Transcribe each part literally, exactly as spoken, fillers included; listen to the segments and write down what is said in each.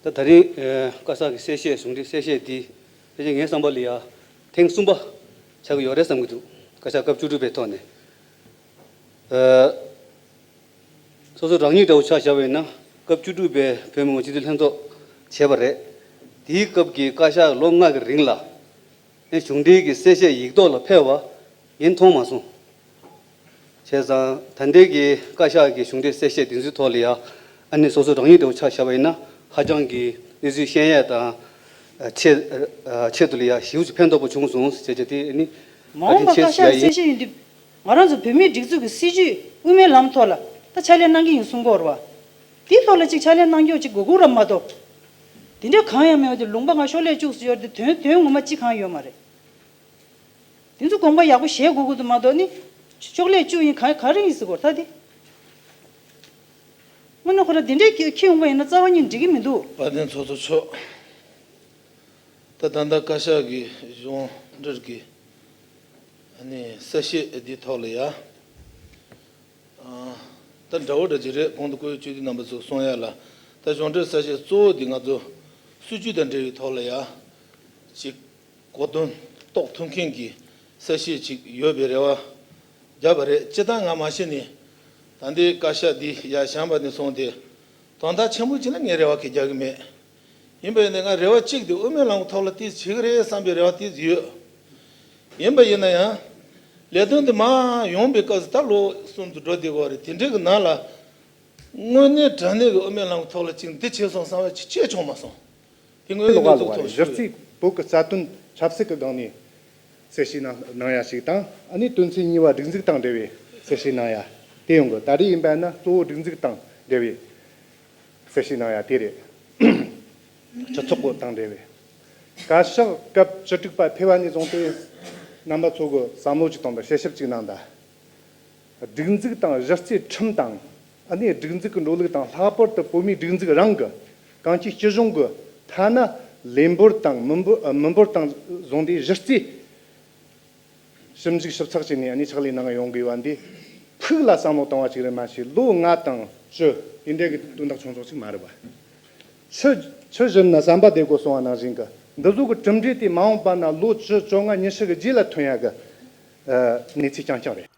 ད་ད་རིང་ཨ་བཀའ་ཤག་གི་གསལ་བཤད་གཞུང་འབྲེལ་གསལ་བཤད་འདི་ཕལ་ཆེར་ངའི་བསམ་པ་ལ་ཡ་ཐེངས་གསུམ་པ་ཆགས་ཀྱི་ཡོད་རེད་བསམ་གྱི་འདུག་བཀའ་ཤག་སྐབས་བཅུ་དྲུག་པའི་ཐོག་ནས་ཨ་སོ་སོ་རང་ཉིད་འདྲ་བོ་ཆ་བཞག་པ་ཡིན་ན་སྐབས་བཅུ་དྲུག་པའི་བོད་མི་མང་སྤྱི་འཐུས་ལྷན་ཚོགས་བྱས་པ་རེད། དེའི་སྐབས་ཀྱི་བཀའ་ཤག་ལོ་ལྔ་གི་རིང་ལ་ཨེ་གཞུང་འབྲེལ་གྱི་གསལ་བཤད་ཡིག་ཐོག་ལ་ཕེབས་པ་ངས་མཐོང་མ་སོང་། བྱས་ཙང་ད་ལྟའི་གི་བཀའ་ཤག་གི་གཞུང་འབྲེལ་གསལ་བཤད་དེ་ཚོའི་ཐོག་ལ་ཡ་ཨ་ནི་སོ་སོ་རང་ཉིད་འདྲ་བོ་ཆ་བཞག་པ་ཡིན་ན་ཧ་ཅང་གི་གནས་ཚུལ་ཤེས་ཡས་དང་ཆེད་ཆེད་དུ་ལ་ཡ་ཞེ་པོ་ཅིག་ཕན་ཐོགས་པོ་བྱུང་སོང་ཟེར་བྱས་དེ་ཨ་ནི་མ་འོངས་པ་བཀའ་ཤག་གསལ་བཤད་ཡིན་དུས་ང་རང་ཚོ་བོད་མིའི་སྒྲིག་འཛུགས་ཀྱི་སྲིད་ཇུས་དབུ་མའི་ལམ་ཐོག་ལ་ད་ཕྱག་ལས་གནང་གི་ཡིན་གསུང་གི་ཡོད་རེད་བ། དེའི་ཐོག་ལ་ཅིག་ཕྱག་ལས་གནང་རྒྱུ་ཅིག་དགོས་མཁོ་ར་མ་གཏོགས། དེ་འདྲ་གང་ཡང་མེད་པ་དེ་ལུང་པ་ང་ཤོག་ལྷེ་བཅུག་སུ་ཡོད་དེ་དོན་དོན་ངོ་མ་ཅི་གང་ཡོད་མ་རེད། དེ་ཚོ་དགོངས་པ་ཡག་པོ་བཞེས་དགོས་ཀྱི་འདུག་མ་གཏོགས་ནི། ཤོག་ལྷེ་བཅུག་ཡིན་ག་ག་རེ་ཡིན་ཟེར་གོ་ད་དེ། དངོས་གནས་ཁོ་ར་དེ་འདྲའི་ཁྱི་ཁྱི་འོང་བ་ཡིན་ན་རྩ་བ་ཉིད་འགྲིག་གི་མི་འདུག་དཔལ་ལྡན་ཚོགས་གཙོ་མཆོག་ད་ད་ལྟ་བཀའ་ཤག་གི་གཞུང་འབྲེལ་གྱི་ཨ་ནི་གསལ་བཤད་འདིའི་ཐོག་ལ་ཡ། ད་འདྲ་བོ་འདྲ་ཅིག་རེད། གོང་དུ་སྐུ་ཡོད་སྤྱི་འཐུས་རྣམ་པ་ཚོས་གསུང་ཡ་ལ། ད་གཞུང་འབྲེལ་གསལ་བཤད་གཙོ་བོ་འདི་ང་ཚོ་སྲིད་ཇུས་དང་འབྲེལ་བའི་ཐོག་ལ་ཡ་ཅིག་གོ་དོན་རྟོགས་ཐུབ་མཁན་གྱི་གསལ་བཤད་ཅིག་ཡོད་པའི་རེ་བ་བརྒྱབ་པ་རེད། སྤྱིར་བཏང་ང་མ་གཞི་ནས་ད་ལྟའི་བཀའ་ཤག་འདི་ཡ་བཞེངས་པ་ནས་བཟུང་སྟེ་དོན་དག་ཆེན་པོ་ཅིག་ལ་ངས་རེ་བ་གང་ཡང་རྒྱག་གི་མེད། ཡིན་པ་ཡིན་ན་ང་རེ་བ་གཅིག་དེ་དབུ་མའི་ལམ་གྱི་ཐོག་ལ་དེ་བྱེད་ཀྱི་རེད་བསམ་པའི་རེ་བ་དེ་ཡོད། ཡིན་པ་ཡིན་ན་ཡང་། ལས་དོན་དེ་མར་ཡོང་པའི་སྐབས་སུ་ད་ལོ་གསུམ་དུ་འགྲོ་བསྡད་ཀྱི་ཡོད་རེད། དེ་འདྲའི་གི་ནང་ལ། དངོས་གནས་དྲང་གནས་ཀྱི་དབུ་མའི་ལམ་གྱི་ཐོག་ལ་ཅིག་འདི་བྱས་སོང་བསམ་པ་ཅིག་སྐྱེས་བྱུང་མ་སོང་། དེ་དངོས་གནས་ལོགས་ཀ་ལོགས་ཀ་ཐོག་རེད། གཞི་རྩའི་བོད་ཀྱི་རྩ་དོན་ཆབ་སྲིད་ཀྱི་སྒང་ནས་གསལ་བཤད་གནང་གནང་ཡ་ཞིག་དང་། ཨ་ནི་དོན་ཚན་གཉིས་པ་སྒྲིག་འཛུགས་དང་འབྲེལ་བའི་གསལ་བཤད་གནང་ཡ་དེ་ཡོང་གི། ད་རེས་ཡིན་པ་ན་གཙོ་བོ་སྒྲིག་འཛུགས་དང་འབྲེལ་བའི་གསལ་བཤད་གནང་ཡ་དེ་རེད། སྤྱི་ཚོགས་སྐོར་དང་འབྲེལ་བའི། བཀའ་ཤག་སྐབས་བཅུ་དྲུག་པ་ཕེབས་པ་ནས་བཟུང་སྟེ་རྣམ་པ་ཚོ་གི་བསམ་བློ་ཅིག་བཏང་དང་དཔྱད་ཞིབ་ཅིག་གནང་དང་། སྒྲིག་འཛུགས་དང་གཞི་རྩའི་ཁྲིམས་དང་། ཨ་ནི་སྒྲིག་འཛུགས་ཀྱི་འགྲོ་ལུགས་དང་། ལྷག་པར་དུ་བོད་མིའི་སྒྲིག་འཛུགས་རང་གི་གང་ཅིའི་སྤྱི་གཞུང་གི་ཐ་ན་ལས་འབོར་དང་མི་འབོར་མི་འབོར་དང་བཟུང་སྟེ་གཞི་རྩའི་ཞིབ་འཇུག་ཞིབ་ཚགས་བྱས་ནས་ཨ་ནི་ཕྱག་ལས་གནང་ཡོང་དགོས་པ་འདི་ཕུགས་ལ་བསམ་བློ་བཏང་བ་ཅིག་རེད། མ་གཞི་ལོ་ལྔ་དང་བཅུ་དེ་འདྲའི་གི་དོན་དག་ཆུང་ཆུང་ཅིག་མ་རེད་པ། ཆུ་ཆུ་བཞུར་ན་ཟམ་པ་བདེ་དགོས་གསུང་བ་ནང་བཞིན་གི་འདི་ཚོ་གི་གྲུབ་འབྲས་དེ་མ་འོངས་པ་ན་ལོ་བཅུ་བཅོ་ལྔ་ཉི་ཤུ་གི་རྗེས་ལ་ཐོན་ཡ་གི་ཨ་གནས་ཚུལ་རྐྱང་རྐྱང་རེད།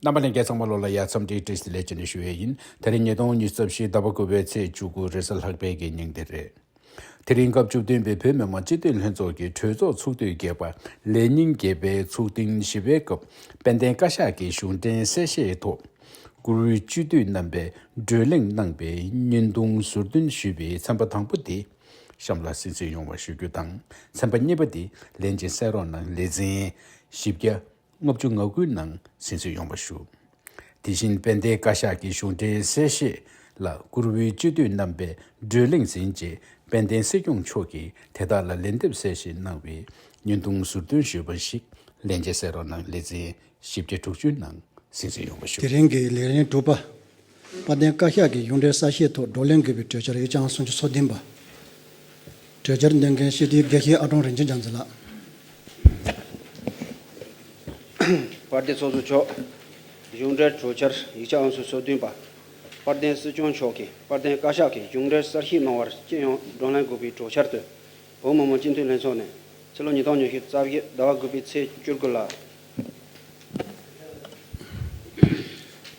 རྣམ་པ་ལྷན་རྒྱས་ཚང་མ་ལོ་ལ་ཡ་འཚམས་འདྲིའི་བཀྲ་ཤིས་བདེ་ལེགས་ཞུ་ཡས་ཡིན། དེ་རིང་ཉིས་སྟོང་ཉི་ཤུ་རྩ་བཞི་ཟླ་བ་དགུ་པའི་ཚེས་བཅུ་དགུ་རེས་གཟའ་ལྷག་པའི་གི་ཉིན་དེ་རེད། དེ་རིང་སྐབས་བཅུ་བདུན་པའི་བོད་མི་མང་སྤྱི་འཐུས་ལྷན་ཚོགས་ཀྱི་གྲོས་ཚོགས་ཚོགས་དུས་བརྒྱད་པ་ལས་ཉིན་བརྒྱད་པའི་ཚོགས་ཐེངས་བཞི་པའི་སྐབས་དཔལ་ལྡན་བཀའ་ཤག་གི་གཞུང་འབྲེལ་གསལ་བཤད་ཐོག་བཀུར་འོས་སྤྱི་འཐུས་རྣམ་པས་བགྲོ་གླེང་གནང་བའི་བརྙན་ཐུང་ཟུར་འདོན་ཞུས་པའི་ཚན་པ་དང་པོ་དེ་གཤམ་ལ་གསན་གཟིགས་ཡོང་བ་ཞུ་རྒྱུ་དང་། ཚན་པ་གཉིས་པ་དེ་ལྷན་རྒྱས་གསན་རོགས་གནང་། ལེ་ཚན་བཞི་བརྒྱ་ལྔ་བཅུ་ང་དགུ་ནང་གསན་གཟིགས་ཡོང་བ་ཞུ། དེ་བཞིན་དཔལ་ལྡན་བཀའ་ཤག་གི་གཞུང་འབྲེལ་གསལ་བཤད་ལ་བཀུར་འོས་སྤྱི་འཐུས་རྣམ་པས་བགྲོ་གླེང་ཟིན་རྗེས་དཔལ་ལྡན་སྲིད་སྐྱོང་མཆོག་གིས་དེ་དག་ལ་ལན་འདེབས་གསལ་བཤད་གནང་བའི་བརྙན་ཐུང་ཟུར་འདོན་ཞུས་པ་ཞིག་ལྷན་རྒྱས་གསན་རོགས་གནང་། ལེ་ཚན་བཞི་བརྒྱ་དྲུག་ཅུ་ནང་གསན་གཟིགས་ཡོང་བ་ཞུ། དེ་རིང་གི་ལས་རིམ་དྲུག་པ། དཔལ་ལྡན་བཀའ་ཤག་གི་གཞུང་འབྲེལ་གསལ་བཤད་ཐོག་བགྲོ་གླེང་དགོས་པའི་གྲོས་འཆར་ཡིག་ཆ་ཨང་སུམ་ཅུ་སོ་བདུན་པ། གྲོས་འཆར་འདོན་མཁན་སྤྱི་འཐུས་དགེ་བཤེས་ཨ་ཀྲོང་རིན་ཆེན་རྒྱ་མཚོ་ལགས། དཔལ་ལྡན་ཚོགས་གཙོ་མཆོག་གཞུང་འབྲེལ་གྲོས་འཆར་ཡིག་ཆ་ཨང་སུམ་ཅུ་སོ་བདུན་པ། དཔལ་ལྡན་སྲིད་སྐྱོང་མཆོག་གིས་དཔལ་ལྡན་བཀའ་ཤག་གི་གཞུང་འབྲེལ་གསལ་བཤད་གནང་བར་སྤྱི་ཡོངས་བགྲོ་གླེང་དགོས་པའི་གྲོས་འཆར་དུ། བོད་མི་མང་སྤྱི་འཐུས་ལྷན་ཚོགས་ནས་ཕྱི་ལོ་ཉིས་སྟོང་ཉི་ཤུ་རྩ་བཞི་ཟླ་བ་དགུ་པའི་ཚེས་བཅུ་དགུ་ལ།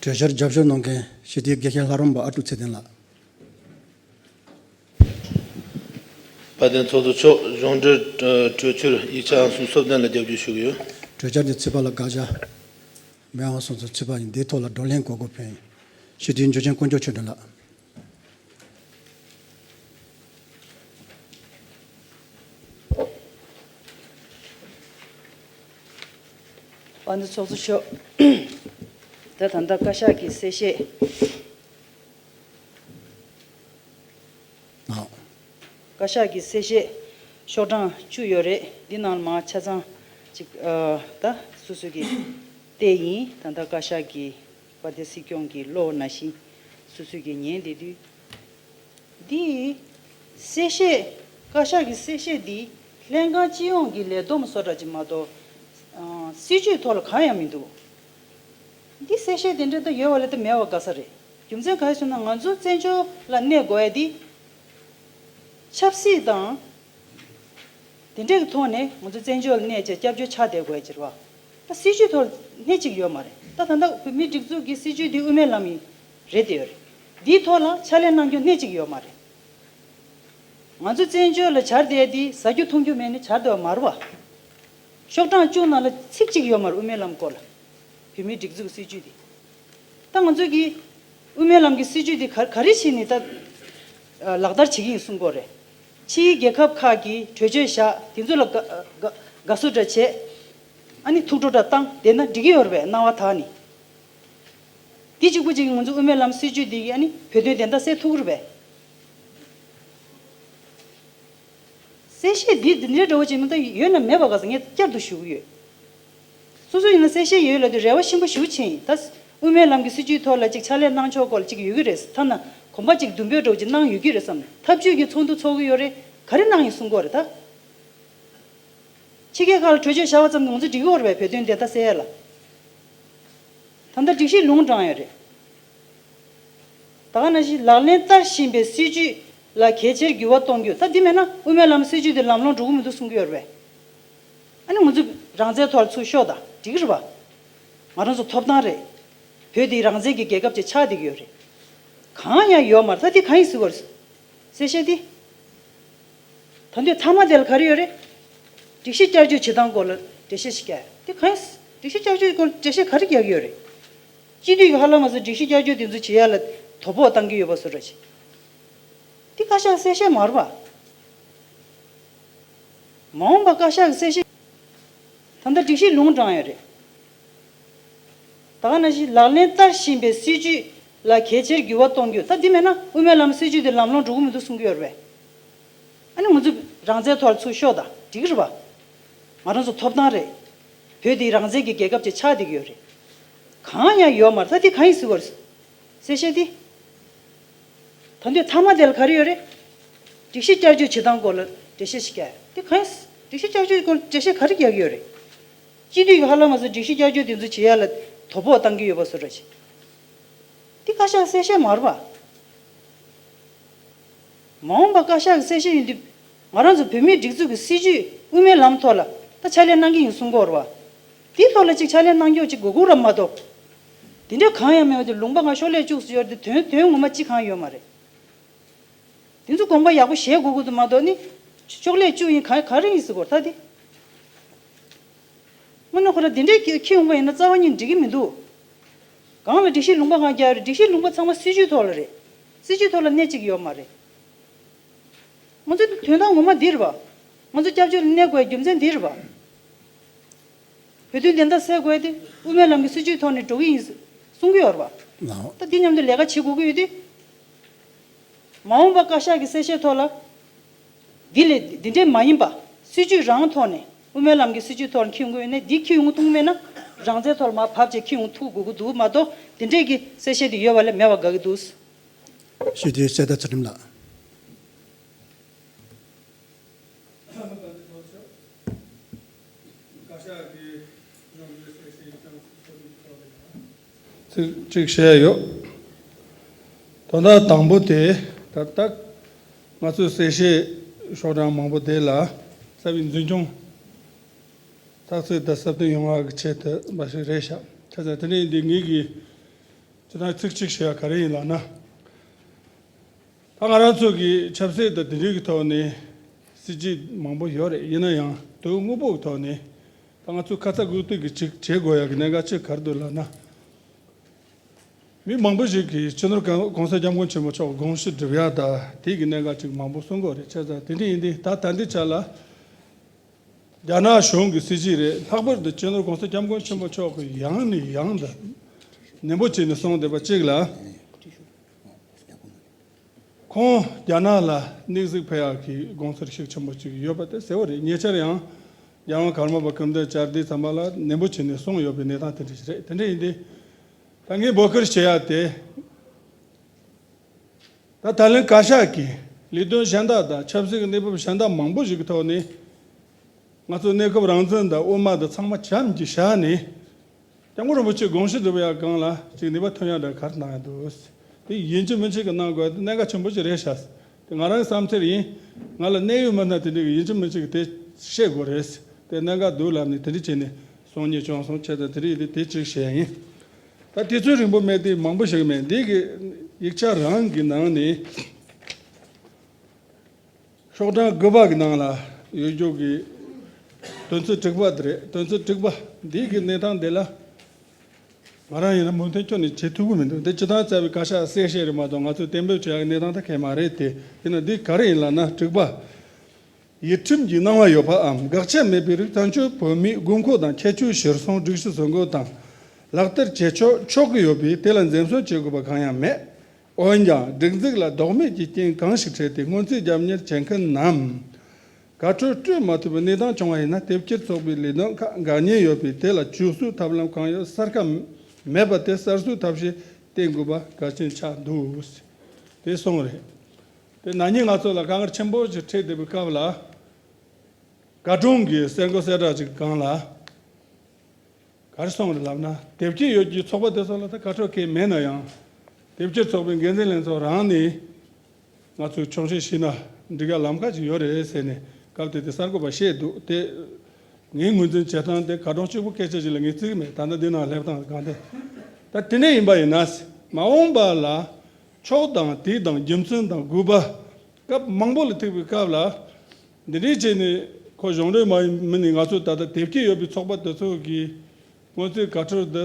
གྲོས་འཆར་རྒྱབ་སྐྱོར་གནང་མཁན་སྤྱི་འཐུས་དགེ་བཤེས་ལྷ་རམས་པ་ཨ་ཀྲུག་ཚེ་བརྟན་ལགས། དཔལ་ལྡན་ཚོགས་གཙོ་མཆོག་གཞུང་འབྲེལ་གྲོས་འཆར་ཡིག་ཆ་ཨང་སུམ་ཅུ་སོ་བདུན་ལ་རྒྱབ་སྐྱོར་ཞུ་གི་ཡོད། གྲོས་འཆར་དེ་ཚུད་པ་ལ་དགག་བྱ་མེད། ཨང་སུམ་ཅུ་སོ་བདུན་ཚུད་པ་ཡིན། འདིའི་ཐོག་ལ་བགྲོ་གླེང་གོ་སྐབས་ཕུལ་ཡིན། སྤྱི་འཐུས་འཇུ་ཆེན་དཀོན་མཆོག་ཆོས་སྒྲོན་ལགས། དཔལ་ལྡན་ཚོགས་གཙོ་མཆོག་ད་ད་ལྟ་བཀའ་ཤག་གི་གསལ་བཤད། ཨ། བཀའ་ཤག་གི་གསལ་བཤད་ཤོག་གྲངས་བཅུ་ཡོད་རེད། འདི་ནང་ལ་མར་ཆ་ཚང་ཅིག་ཨ། ད་སོ་སོ་གི་བལྟས་ཡིན། ད་ལྟ་བཀའ་ཤག་གི་དཔལ་ལྡན་སྲིད་སྐྱོང་གི་བློ་ནང་བཞིན་སོ་སོ་གི་ཉན་བསྡད་དུས། འདི་གསལ་བཤད། བཀའ་ཤག་གི་གསལ་བཤད་འདི་ལྷན་ཁང་སྤྱི་ཡོངས་ཀྱི་ལས་བསྡོམས་བཟོ་འདྲ་ཅིག་མ་གཏོགས། ཨ། སྲིད་བྱུས་ཐོག་ལ་གང་ཡང་མི་འདུག་འདི་གསལ་བཤད་དེ་འདྲ་ད་ཡོད་པ་ལས་ད་མེད་པ་དགའ་ས་རེད། རྒྱུ་མཚན་གང་ཡིན་ཟེར་ན་ང་ཚོ་བཙན་བྱོལ་ལ་གནས་དགོས་ཡ་འདི། ཆབ་སྲིད་དང་། དེ་འདྲའི་ཐོག་ནས་ང་ཚོ་བཙན་བྱོལ་གནས་བྱས་སྐྱབས་བཅོལ་ཆགས་བསྡད་དགོས་ཀྱི་རེད་བ། ད་སྲིད་བྱུས་ཐོག་སྣེ་གཅིག་ཡོད་མ་རེད། ད་ད་ལྟ་བོད་མིའི་སྒྲིག་འཛུགས་ཀྱི་སྲིད་བྱུས་འདི་དབུ་མའི་ལམ་ཡིན་རེད་དེ་ཡོད་རེད། འདིའི་ཐོག་ལ་ཕྱག་ལས་གནང་རྒྱུ་སྣེ་གཅིག་ཡོད་མ་རེད། ང་ཚོ་བཙན་བྱོལ་ལ་བྱར་བསྡད་དེ་ཟ་རྒྱུ་འཐུང་རྒྱུ་མེད་ནས་བྱར་བསྡད་པ་མ་རེད་བ། ཤོག་གྲངས་བཅུ་ནང་ལ་ཚིག་གཅིག་ཡོད་མ་རེད་དབུ་མའི་ལམ་སྐོར་ལ། བོད་མིའི་སྒྲིག་འཛུགས་སྲིད་བྱུས་འདི། ད་ང་ཚོ་གི་དབུ་མའི་ལམ་གྱི་སྲིད་བྱུས་འདི་ག་ག་རེ་བྱས་ནས་ད་ལག་བསྟར་བྱེད་ཀྱི་ཡིན་གསུང་གི་ཡོད་རེད། ཕྱིའི་རྒྱལ་ཁབ་ཁག་གིས་གྲོས་ཆོད་བཞག་དེ་ཚོ་ལ་དགའ་དགའ་དགའ་བསུ་འདྲ་བྱས། ཨ་ནི་ཐུགས་སྤྲོ་འདྲ་བཏང་བསྡད་ན་འགྲིག་གི་ཡོད་རེད་པས་སྣང་བ་དག་ནི། འདི་གཅིག་པུ་གཅིག་ང་ཚོ་དབུ་མའི་ལམ་སྲིད་བྱུས་འདི་གིས་ཨ་ནི་བོད་དོན་བདེན་མཐའ་གསལ་ཐུབ་ཀྱི་རེད་པས། གསལ་བཤད་འདི་འདི་འདྲའི་འདྲ་བོ་ཅིག་མི་ད་ཡོད་ན་མེད་པ་ག་ས་ངས་བསྐྱར་དུ་ཞུ་གི་ཡོད། སོ་སོ་ཡིན་ན་གསལ་བཤད་ཡོད་ལབ་དུས་རེ་བ་ཆེན་པོ་ཞེ་པོ་ཅིག་ཡིན་ད། དབུ་མའི་ལམ་གྱི་སྲིད་བྱུས་ཐོག་ལ་ཅིག་ཕྱག་ལས་གནང་ཕྱོགས་སྐོར་ལ་ཅིག་ཡོད་ཀྱི་རེད། ཐ་ན་གོམ་པ་ཅིག་མདུན་སྤོས་འདྲ་བོ་ཅིག་གནང་ཡོད་ཀྱི་རེད་བསམ་ནས་ཐབས་ཇུས་ཀྱི་ཚོགས་འདུ་ཚོགས་ཀྱི་ཡོད་རེད། ག་རེ་གནང་ཡིན་གསུང་གི་ཡོད་རེད་ད། ཕྱི་རྒྱལ་ཁག་ལ་གྲོས་ཆོད་བཞག་པ་ཙམ་གྱིས་ང་ཚོ་འགྲིག་གི་ཡོད་རེད་པས་བོད་དོན་བདེན་མཐའ་གསལ་ཡ་ལ། ད་ལྟ་སྒྲིག་གཞི་ལུང་དྲངས་ཡོད་རེད། ད་ག་ནང་བཞིན་ལག་ལེན་བསྟར་བཞིན་པའི་སྲིད་བྱུས་ལ་གལ་ཆེར་འགྱུར་བ་གཏོང་རྒྱུ་ད་འདི་མེད་ན་དབུ་མའི་ལམ་སྲིད་བྱུས་དེ་ལམ་ལྷོང་འགྲོ་གི་མི་འདུག་གསུང་གི་ཡོད་རེད་པས། ཨ་ནི་ང་ཚོས་རང་བཙན་ཐོག་ལ་ཚུར་ཤོག་དང་འགྲིག་གི་རེད་པ། ང་རང་ཚོ་ཐོབ་ཐང་རེད། བོད་འདི་རང་བཙན་གྱི་རྒྱལ་ཁབ་ཅིག་ཆགས་བསྡད་ཀྱི་ཡོད་རེད། གང་ཡང་ཡོད་མ་རེད་ད་འདི་གང་ཡིན་ཟེར་བ་རེད། གསལ་བཤད་འདི། ད་དུང་མཐའ་མ་དེ་ལ་ག་རེ་ཡོད་རེད། སྒྲིག་གཞི་བསྐྱར་བཅོས་བྱེད་སྟངས་སྐོར་ལ་འགྲེལ་བཤད་ཞིག་རྒྱག་ཡ། དེ་གང་ཡིན། སྒྲིག་གཞི་བསྐྱར་བཅོས་སྐོར་འགྲེལ་བཤད་ག་རེ་རྒྱག་གི་ཡོད་རེད། སྤྱི་འཐུས་ཀྱི་ཧ་ལམ་མ་ཟད་སྒྲིག་གཞི་བསྐྱར་བཅོས་དེ་ཚོ་བྱེད་ཡ་ལ་དོ་ཕོག་བཏང་གི་ཡོད་པ་བཟོ་འདྲ་ཞིག་འདི་བཀའ་ཤག་གསལ་བཤད་མ་རེད་པ། མ་འོངས་པ་བཀའ་ཤག་གི་གསལ་བཤད། ད་ལྟ་སྒྲིག་གཞི་ལུང་དྲངས་ཡོད་རེད། ད་ག་ནང་བཞིན་ལག་ལེན་བསྟར་བཞིན་པའི་སྲིད་བྱུས་ལ་གལ་ཆེར་འགྱུར་བ་གཏོང་རྒྱུ་ད་འདི་མེད་ན་དབུ་མའི་ལམ་སྲིད་བྱུས་དེ་ལམ་ལྷོང་འགྲོ་གི་མི་འདུག་གསུང་གི་ཡོད་རེད་པས། ཨ་ནི་ང་ཚོས་རང་བཙན་ཐོག་ལ་ཚུར་ཤོག་དང་འགྲིག་གི་རེད་པ། ང་རང་ཚོ་ཐོབ་ཐང་རེད། བོད་འདི་རང་བཙན་གྱི་རྒྱལ་ཁབ་ཅིག་ཆགས་བསྡད་ཀྱི་ཡོད་རེད། གང་ཡང་ཡོད་མ་རེད་ད་འདི་གང་ཡིན་ཟེར་བ་རེད། གསལ་བཤད་འདི། ད་དུང་མཐའ་མ་དེ་ལ་ག་རེ་ཡོད་རེད། སྒྲིག་གཞི་བསྐྱར་བཅོས་བྱེད་སྟངས་སྐོར་ལ་འགྲེལ་བཤད་ཞིག་རྒྱག་ཡ། དེ་གང་ཡིན། སྒྲིག་གཞི་བསྐྱར་བཅོས་སྐོར་འགྲེལ་བཤད་ག་རེ་རྒྱག་གི་ཡོད་རེད། སྤྱི་འཐུས་ཀྱི་ཧ་ལམ་མ་ཟད་སྒྲིག་གཞི་བསྐྱར་བཅོས་དེ་ཚོ་བྱེད་ཡ་ལ་དོ་ཕོག་བཏང་གི་ཡོད་པ་བཟོ་འདྲ་ཞིག་འདི་བཀའ་ཤག་གསལ་བཤད་མ་རེད་པ། མ་འོངས་པ་བཀའ་ཤག་གི་གསལ་བཤད་ཡིན་དུས། ང་རང་ཚོ་བོད་མིའི་སྒྲིག་འཛུགས་ཀྱི་སྲིད་བྱུས་དབུ་མའི་ལམ་ཐོག་ལ་ད་ཕྱག་ལས་གནང་གི་ཡིན་གསུང་གི་ཡོད་རེད་པ། དེའི་ཐོག་ལ་ཅིག་ཕྱག་ལས་གནང་རྒྱུ་ཅིག་དགོས་མཁོ་ར་མ་གཏོགས། དེ་འདྲ་གང་ཡང་མེད་པ་དེ་ལུང་པ་ང་ཤོག་ལྷེ་བཅུ་ཟེར་ཡོད་རེད་དེ་དོན་དོན་ངོ་མ་ཅི་གང་ཡོད་མ་རེད། དེ་ཚོ་དགོངས་པ་ཡག་པོ་བཞེས་དགོས་ཀྱི་འདུག་མ་གཏོགས་ནི། ཤོག་ལྷེ་བཅུ་ཡིན་ག་ག་རེ་ཡིན་ཟེར་གོ་ད་དེ། དངོས་གནས་ཁོ་རང་དེ་འདྲའི་ཁྱི་ཁྱི་ཡོང་པ་ཡིན་ན་རྩ་བ་ཉིད་འགྲིག་གི་མི་འདུག་གང་ལ་སྒྲིག་གཞི་ལུང་པ་གང་རྒྱག་རེད། སྒྲིག་གཞི་ལུང་པ་ཚང་མ་སྲིད་བྱུས་ཐོག་ལ་རེད། སྲིད་བྱུས་ཐོག་ལ་སྣེ་གཅིག་ཡོད་མ་རེད། ང་ཚོའི་དོན་དག་ངོ་མ་འདི་རེད་པ། ང་ཚོ་སྐྱབས་བཅོལ་ལ་གནས་དགོས་རྒྱུ་མཚན་འདི་རེད་པ། བོད་དོན་བདེན་མཐའ་གསལ་དགོས་ཏེ་དབུ་མའི་ལམ་གྱི་སྲིད་བྱུས་ཐོག་ནས་འགྲོ་གི་ཡིན་གསུང་གི་ཡོད་རེད་པ། ལའོ། ད་འདི་མཉམ་དུ་ལས་ཀ་བྱེད་དགོས་ཀྱི་ཡོད་དུས། མ་འོངས་པ་བཀའ་ཤག་གི་གསལ་བཤད་ཐོག་ལ། འདི་ལས་འདི་འདྲའི་མ་ཡིན་པ། སྲིད་བྱུས་རང་ཐོག་ནས་དབུ་མའི་ལམ་གྱི་སྲིད་བྱུས་ཐོག་ནས་འཁྱེར་ཡོང་གི་ཡོད་ནས་འདི་འཁྱེར་ཡོང་གི་ཐུག་མེད་ན། རང་བཙན་ཐོག་ལ་མར་བབས་བྱས་འཁྱེར་ཡོང་ཐུག་དགོས་ཀྱི་འདུག་མ་གཏོགས་འདི་འདྲས་ཀྱི་གསལ་བཤད་དེ་ཡོད་པ་ལས་མེད་པ་དགའ་གི་འདུག་ཞུ་དེ་གསལ་བརྡ་ཚུལ་ཁྲིམས་ལགས། ཚིག་གཅིག་བཤད་ཡོད། དོན་དག་དང་པོ་དེ་ད་ལྟ་ང་ཚོས་གསལ་བཤད་ཤོག་གྲངས་མང་པོ་དེ་ལ་རྩ་བའི་འཛིན་སྐྱོང་ཚགས་ཚུད་དང་ཟབ་ཏུ་ཡོང་བ་གི་ཆེད་དུ་མ་ཞིག་རེད་ཤག་བྱས་ཙང་དེ་འདྲ་ཡིན་དུས་ངེད་ཀྱིས་ཅི་ཐང་ཚིག་གཅིག་བཤད་ཡ་ག་རེ་ཡིན་ལབ་ན། ད་ང་རང་ཚོ་གི་ཆབ་སྲིད་དང་དེ་འདྲའི་གི་ཐོག་ནས་སྲིད་ཇུས་མང་པོ་ཡོད་རེད། ཡིན་ན་ཡང་དོན་དངོས་པོ་གི་ཐོག་ནས་ད་ང་ཚོས་ཁ་ཚ་དགོས་གཏུག་གི་ཅིག་བྱེད་དགོས་ཡ་གི་གནད་འགག་ཅིག་ག་རེ་འདུག་ལབ་ན། མི་མང་པོ་ཞིག་གིས་སྤྱི་ནོར་གོང་ས་སྐྱབས་མགོན་ཆེན་པོ་མཆོག་དགོངས་ཞུ་སྒྲུབ་ཡ་དང་དེ་གི་གནད་འགག་ཅིག་མང་པོ་གསུང་གི་ཡོད་རེད། བྱས་ཙང་དེ་འདྲ་ཡིན་དུས་ད་ད་ལྟའི་ཆ་ལ། རྒྱ་ནག་གཞུང་གི་སྲིད་བྱུས་རེད། ལྷག་པར་དུ་སྤྱི་ནོར་གོང་ས་སྐྱབས་མགོན་ཆེན་པོ་མཆོག་གིས་ཡང་ནས་ཡང་དུ་ནན་པོ་བྱས་ནས་གསུངས་བསྡད་པ་གཅིག་ལ། ཁོང་རྒྱ་ནག་ལ་གནས་གཟིགས་ཕེབས་ཡག་གི་དགོངས་ཚུལ་ཤུགས་ཆེན་པོ་ཅིག་ཡོད་པ་དེ་གསལ་བོ་རེད། ཉེ་ཆར་ཡང་རྒྱལ་དབང་ཀརྨ་པ་སྐུ་ཕྲེང་བཅུ་བདུན་ཚང་མ་ལ་ནན་པོ་བྱས་ནས་གསུངས་ཡོད་པའི་གནས་སྟངས་དེ་འདྲ་ཞིག་རེད། དེ་འདྲ་ཡིན་དུས་ད་ངས་འབོད་སྐུལ་བྱེད་ཡག་དེ། ད་ད་ལན་བཀའ་ཤག་གིས་ལས་དོན་གཞན་དག་དང་ཆབ་སྲིད་ཀྱི་གནས་བབ་གཞན་དག་མང་པོ་ཞིག་གི་ཐོག་ནས་ང་ཚོ་གནས་སྐབས་རང་བཙན་དང་དབུ་མ་དང་ཚང་མ་བྱམས་ཀྱིས་བཞག་ནས་སྐྱབས་མགོན་རིན་པོ་ཆེ་དགོངས་ཞུ་སྒྲུབ་ཡག་སྒང་ལ་ཅིག་ནུས་པ་ཐོན་ཡག་འདྲ་ག་རེ་གནང་ཡག་འདུག་དེ་ཡིན་གཅིག་མིན་གཅིག་གི་གནང་དགོས་དེ་གནད་འགག་ཆེན་པོ་ཞིག་རེད་ཤག་ང་རང་བསམ་ཚུལ་ཡིན། ང་ལ་གནད་ཡོད་མི་སྣ་དེ་འདྲ་གི་ཡིན་གཅིག་མིན་གཅིག་དེ་བཤད་དགོས་རེད། དེ་གནད་འགག་འདུག་ལབ་ནས་དེ་འདྲ་བྱས་ནས་གསུང་མཁན་བྱུང་སོང་། བྱས་ཙང་དེ་འདྲ་ཡིན་དུས་དེ་གཅིག་བཤད་ཡིན། ད་དུས་ཚོད་རིང་པོ་མེད་དུས་མང་པོ་ཞིག་མེད། འདི་གི་ཡིག་ཆ་རང་གི་ནང་ནས་ཤོག་གྲངས་དགུ་པ་གི་ནང་ལ་ཡོད་རྒྱུ་གི་དོན་ཚན་དྲུག་པ་དེ་རེད། དོན་ཚན་དྲུག་པ་འདི་གི་གནས་སྟངས་འདི་ལ། ང་རང་ཡིན་ན་མོས་མཐུན་ཁྱོན་ནས་བྱེད་ཐུབ་ཀྱི་མི་འདུག་འདི་སྤྱི་བཏང་རྩ་བའི་བཀའ་ཤག་གསལ་བཤད་རེད་མ་གཏོགས། ང་ཚོས་གཏན་འབེབས་བྱེད་ཡག་གི་གནས་སྟངས་ད་གལ་མ་རེད་དེ། ཡིན་ན་འདི་ག་རེ་ཡིན་ལབ་ན། དྲུག་པ། ཡུལ་ཁྲིམས་ཀྱི་གནང་བ་ཡོད་པའམ་དགག་བྱ་མེད་པའི་རིགས་བཙན་བྱོལ་བོད་མིའི་དགོས་མཁོ་དང་ཁྱད་ཆོས་གཞིར་བཟུང་སྒྲིག་གཞི་བཟོ་འགོད་དང་ལག་བསྟར་བྱེད་ཆོག་ཆོག་གི་ཡོད་པས། དེ་ལ་འཛེམ་ཟོན་བྱེད་དགོས་པ་གང་ཡང་མེད། འོན་ཀྱང་སྒྲིག་འཛུགས་ལ་ལྡོག་མེད་ཀྱི་རྐྱེན་གང་ཞིག་འཕྲད་དེ་སྔོན་རྩིས་རྒྱབ་གཉེར་བྱེད་མཁན་ནམ། དགའ་སྤྲོ་སྤྲོད་མ་ཐུབ་པའི་གནས་སྟངས་བྱུང་བ་ཡིན་ན། དེབ་སྐྱེལ་ཚོགས་པའི་ལས་དོན་ཁག་འགག་ཉེན་ཡོད་པས། དེ་ལ་བཅོས་བསུའི་ཐབས་ལམ་གང་ཡོད་གསལ་ཁ་མེད་པ་དེ་གསར་བཟོའི་ཐབས་ཤེས་བསྟེན་དགོས་པ་གལ་ཆེན་ཆགས་འདུག་དེ་གསུངས་རེད། དེ་ན་ནིང་ང་ཚོ་ལ་དཀའ་ངལ་ཆེན་པོ་ཞིག་འཕྲད་བསྡད་པའི་སྐབས་ལ། བཀའ་དྲུང་གིས་གསལ་འགོད་གསལ་བསྒྲགས་ཅིག་སྒང་ལ། ག་རེ་གསུངས་རེད་ལབ་ན། དེབ་སྐྱེལ་ཡོད་རྒྱུའི་ཚོགས་པ་དེ་ཚོ་ལ་ད་བཀའ་འཁྲོལ་གང་ཡང་མེད་ན་ཡང་། དེབ་སྐྱེལ་ཚོགས་པའི་འགན་འཛིན་ལྷན་ཚོགས་རང་ནས་ང་ཚོས་ཆོག་མཆན་ཞུས་ན་འགྲིག་ཡག་ལམ་ཁ་ཅིག་ཡོད་རེད་ཟེར་ནས་སྐབས་དེ་དུས་གསར་འགོད་པ་བཤད་འདུག་དེ་ངའི་ངོས་འཛིན་བྱེད་སྟངས་དེ་བཀའ་དྲུང་གཅིག་པུ་སྐད་ཆ་ཅིག་ལ་ངས་བརྩི་གི་མེད། ད་ལྟ་འདི་ནང་སླེབས་སྟངས་གང་དེ། ད་དེ་འདྲ་ཡིན་པ་ཡིན་ན། མ་འོངས་པ་ལ་ཕྱོགས་དང་དུས་དང་རྒྱུ་མཚན་དང་དགོས་པ་སྐབས་མང་པོ་ལ་ཐུག་པའི་སྐབས་ལ། འདི་འདྲའི་བྱས་ནས་ཁོ་གཞུང་འབྲེལ་མ་ཡིན་མིན་ནས་ང་ཚོ་ད་ལྟ་དེབ་སྐྱེལ་ཡོད་པའི་ཚོགས་པ་དེ་ཚོ་གི་སྔོན་རྩིས་བཀའ་འཁྲོལ་འདི་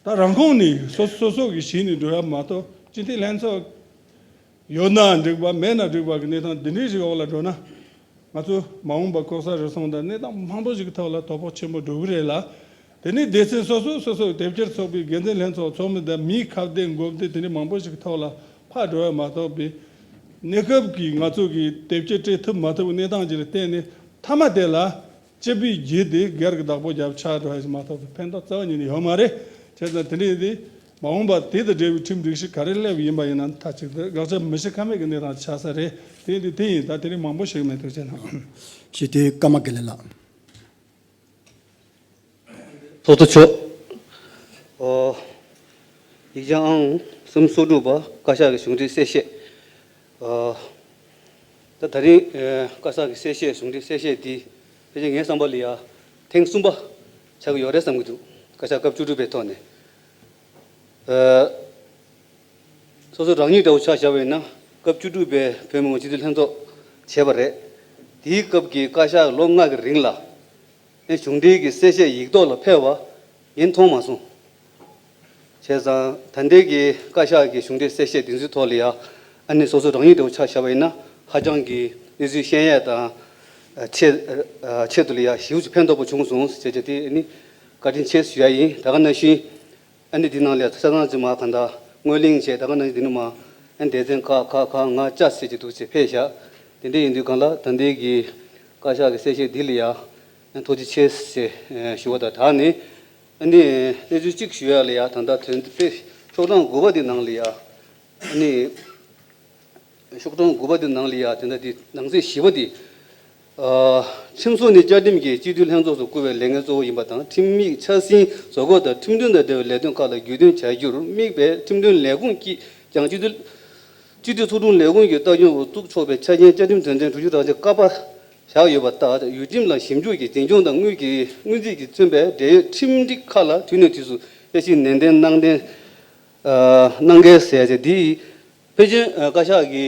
ད་རང་ཁོངས་ནས་སོ་སོ་སོ་གིས་བྱས་ནས་འགྲོ་ཡ་མ་གཏོགས། སྤྱི་འཐུས་ལྷན་ཚོགས་ཡོད་ན་འགྲིག་པ་མེད་ན་འགྲིག་པ་གི་གནས་སྟངས་འདི་འདྲའི་ཞིག་འོག་ལ་འགྲོ་ན། ང་ཚོ་མ་འོངས་པ་ལྐོག་ཟ་རུལ་སུངས་དང་གནས་སྟངས་མང་པོ་ཞིག་གི་ཐོག་ལ་དོ་ཕོག་ཆེན་པོ་འགྲོ་གི་རེད་ལ། དེ་ནས་སྡེ་ཚན་སོ་སོ་སོ་སོའི་དེབ་སྐྱེལ་ཚོགས་པའི་འགན་འཛིན་ལྷན་ཚོགས་ཚོགས་མི་དང་མིའི་ཁ་གཏད་མགོ་གཏད་དེ་འདྲའི་མང་པོ་ཞིག་གི་ཐོག་ལ་ཕར་འགྲོ་ཡ་མ་གཏོགས་པའི། གནས་སྐབས་ཀྱི་ང་ཚོ་གི་དེབ་སྐྱེལ་སྤྲད་ཐུབ་མ་ཐུབ་གནས་སྟངས་ཅིག་ལ་བརྟེན་ནས་མཐའ་མ་དེ་ལ་སྤྱི་པའི་རྒྱུ་དེ་སྒེར་གྱི་བདག་པོ་རྒྱབ་ཆགས་འགྲོ་ཡ་ཞིག་མ་གཏོགས་པའི་ཕན་ཐོགས་རྩ་བ་ཉིད་ནས་ཡོད་མ་རེད། བྱས་ཙང་དེ་འདྲ་ཡིན་དུས་མ་འོངས་པ་དེ་དང་འབྲེལ་བའི་ཁྲིམས་སྒྲིག་གཞི་ག་རེ་སླེབས་ཡིན་པ་ཡིན་ན་མཐའ་གཅིག་ཏུ་དགག་བྱ་མི་བྱེད་ཀ་མེད་ཀྱི་གནས་སྟངས་ཆགས་ས་རེད། དེ་ཡིན་དུས་དེ་ཡིན། ད་དེ་རིང་མང་པོ་ཞིག་མེད། ཐུགས་རྗེ་གནང་། སྤྱི་འཐུས་ཀརྨ་དགེ་ལེགས་ལགས། ཚོགས་གཙོ་མཆོག་ཨོ། ཡིག་ཆ་ཨང་གསུམ་སོ་དྲུག་པ། བཀའ་ཤག་གི་གཞུང་འབྲེལ་གསལ་བཤད། ཨོ། ད་ད་རིང་ཨེ་བཀའ་ཤག་གི་གསལ་བཤད། གཞུང་འབྲེལ་གསལ་བཤད་འདི་ཕལ་ཆེར་ངའི་བསམ་པ་ལ་ཡ་ཐེངས་གསུམ་པ་ཆགས་ཀྱི་ཡོད་རེད་བསམ་གྱི་འདུག་བཀའ་ཤག་སྐབས་བཅུ་དྲུག་པའི་ཐོག་ནས། ཨེ། སོ་སོ་རང་ཉིད་འདྲ་བོ་ཆ་བཞག་པ་ཡིན་ན་སྐབས་བཅུ་དྲུག་པའི་བོད་མི་མང་སྤྱི་འཐུས་ལྷན་ཚོགས་བྱས་པ་རེད། དེའི་སྐབས་ཀྱི་བཀའ་ཤག་ལོ་ལྔ་གི་རིང་ལ་ཨེ་གཞུང་འབྲེལ་གྱི་གསལ་བཤད་ཡིག་ཐོག་ལ་ཕེབས་པ་ངས་མཐོང་མ་སོང་། བྱས་ཙང་ད་ལྟའི་གི་བཀའ་ཤག་གི་གཞུང་འབྲེལ་གསལ་བཤད་འདི་ཚོའི་ཐོག་ལ་ཡ་ཨ་ནི་སོ་སོ་རང་ཉིད་འདྲ་བོ་ཆ་བཞག་པ་ཡིན་ན་ཧ་ཅང་གི་གནས་ཚུལ་ཤེས་ཡས་དང་ཆེད་ཆེད་དུ་ལ་ཡ་ཞེ་པོ་ཅིག་ཕན་ཐོགས་པོ་བྱུང་སོང་ཟེར་བྱས་དེ་ཨ་ནི་བཀའ་དྲིན་ཆེ་ཞུ་ཡ་ཡིན། ད་ག་ནང་བཞིན། ཨ་ནི་འདི་ནང་ལ་ཆ་ཚང་ཅིག་མ་གང་ལྟར་སྔོན་གླེང་བྱས། ད་ག་ནང་བཞིན་འདི་ནི་མ་ཨ་ནི་སྡེ་ཚན་ཁག་ཁག་ཁག་ལྔ་བཅུ་ཟེར་གྱི་འདུག་ཅེས་ཕེབས་བཞག་དེ་འདྲ་ཡིན་དུས་གང་ལ་ད་ལྟའི་གི་བཀའ་ཤག་གི་གསལ་བཤད་འདི་ལ་ཡ་ཨ་ནི་ཐུགས་རྗེ་ཆེ་ཞེས་ཞུ་བ་དང་སྦྲགས་ནས། ཨ་ནི་གནས་ཚུལ་གཅིག་ཞུ་ཡ་ལ་ཡ་ད་ལྟ་དོན་དེ་ཤོག་གྲངས་དགུ་པ་འདི་ནང་ལ་ཡ་ཨ་ནི། ཤོག་གྲངས་དགུ་པ་དེ་ནང་ལ་ཡ་དེ་འདྲ་དེ་ནང་གསེས་བཞི་པ་དེ། ཨ། ཁྲིམས་བཟོ་ནི་བཅའ་ཁྲིམས་ཀྱིས་སྤྱི་འཐུས་ལྷན་ཚོགས་སུ་བསྐོ་བའི་ལས་འགན་གཙོ་བོ་ཡིན་པ་དང་། ཁྲིམས་ཡིག་འཆར་ཟིན་བཟོ་འགོད་དང་ཁྲིམས་དོན་དང་འབྲེལ་བའི་ལས་དོན་ཁག་ལ་རྒྱུས་སྟོན་བྱ་རྒྱུར་དམིགས་པའི་ཁྲིམས་དོན་ལས་ཁུངས་ཀྱིས་ཀྱང་སྤྱི་འཐུས་སྤྱི་འཐུས་ཚོགས་དྲུང་ལས་ཁུངས་ཀྱི་ལྟ་སྐྱོང་འོག་བཙུགས་ཆོག་པའི་ཆ་རྐྱེན་བཅའ་ཁྲིམས་དོན་ཚན་དྲུག་ཅུ་རེ་གཅིག་ཀ་པ་བཞག་ཡོད་པ་ལྟར། ཡུལ་ཁྲིམས་ལ་ཞིབ་འཇུག་གིས་འཛིན་སྐྱོང་དང་དངུལ་གྱི་སྔོན་རྩིས་ཀྱིས་མཚོན་པའི་འབྲེལ་ཡོད་ཁྲིམས་སྒྲིག་ཁག་ལ་དུས་ནས་དུས་སུ་དཔྱད་ཞིབ་ནན་ཏན་གནང་ཏན་གནང་གལ་ཟེར་ཡ་དེ་འདི། ཕལ་ཆེར་བཀའ་ཤག་གི་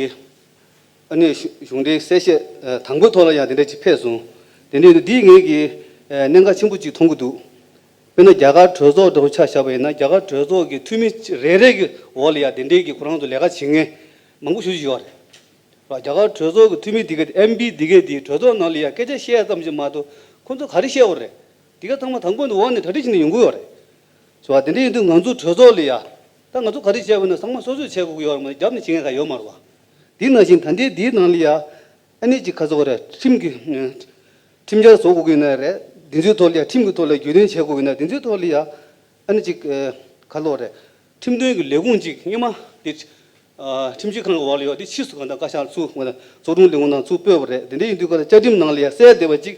ཨ་ནི་གཞུང་གཞུང་འབྲེལ་གསལ་བཤད་དང་པོའི་ཐོག་ལ་ཡང་དེ་འདྲ་ཅིག་ཕེབས་སོང་། དེ་འདྲ་ཡིན་དུས་འདིས་ངེད་ཀྱི་གནད་འགག་ཆེན་པོ་ཅིག་མཐོང་གི་འདུག་དཔེར་ན་རྒྱ་གར་གྲོས་ཚོགས་འདྲ་བོ་ཆ་བཞག་པ་ཡིན་ན། རྒྱ་གར་གྲོས་ཚོགས་ཀྱི་འཐུས་མི་རེ་རེ་གི་འོག་ལ་ཡང་དེ་འདྲའི་གི་ཁོ་རང་ཚོ་ལས་ཀ་བྱེད་མཁན་མང་པོ་ཞེ་པོ་ཅིག་ཡོད་རེད། རྒྱ་གར་གྲོས་ཚོགས་ཀྱི་འཐུས་མི་འདི་ག་ཨེམ་པི་འདི་ག་དེ་གྲོས་ཚོགས་ནང་ལ་ཡང་སྐད་ཆ་བཤད་ཡ་ཙམ་ཞིག་མ་གཏོགས་ཁོ་ཚོ་ག་རེ་བཤད་ཡོད་རེད། འདི་ག་ཚང་མ་དང་པོ་ནས་འོག་ནས་གྲ་སྒྲིག་བྱས་ནས་ཡོང་གི་ཡོད་རེད། སོ་བ་དེ་འདྲ་ཡིན་དུས་ང་ཚོ་གྲོས་ཚོགས་ལ་ཡ། ད་ང་ཚོ་ག་རེ་བྱས་པ་ན་ཚང་མ་སོ་སོས་བྱེད་དགོས་ཀྱི་ཡོད་རེད་མ་གཏོགས་རྒྱབ་ནས་བྱེད་མཁན་ག་ཡོད་མ་རེད་བ། དེ་ནང་བཞིན་ད་ལྟའི་འདིའི་ནང་ལ་ཡ། ཨ་ནི་ཅིག་ག་ཚོད་རེད། ཁྲིམས་ཀྱི་ཁྲིམས་འཆར་བཟོ་དགོས་ཀྱི་ཡོད་ན་རེད། འདི་ཚོའི་ཐོག་ལ་ཡ་ཁྲིམས་ཀྱི་ཐོག་ལ་རྒྱུས་སྟོན་བྱེད་དགོས་ཀྱི་ཡོད་ན་འདི་ཚོའི་ཐོག་ལ་ཡ། ཨ་ནི་ཅིག་ག་ལོག་རེད། ཁྲིམས་དོན་གྱི་ལས་ཁུངས་ཅིག་སྔོན་མ་དེ་ཁྲིམས་ཞིབ་ཁང་གི་འོག་ལ་ཡོད་དེ་ཕྱིས་སུ་གང་ལྟར་བཀའ་ཤག་ཚུར་ཚོགས་དྲུང་ལས་ཁུངས་ནང་ཚུར་སྤོས་པ་རེད། དེ་འདྲ་ཡིན་དུས་ག་ལ་བཅའ་ཁྲིམས་ནང་ལ་ཡ་གསལ་བསྡད་པ་ཅིག་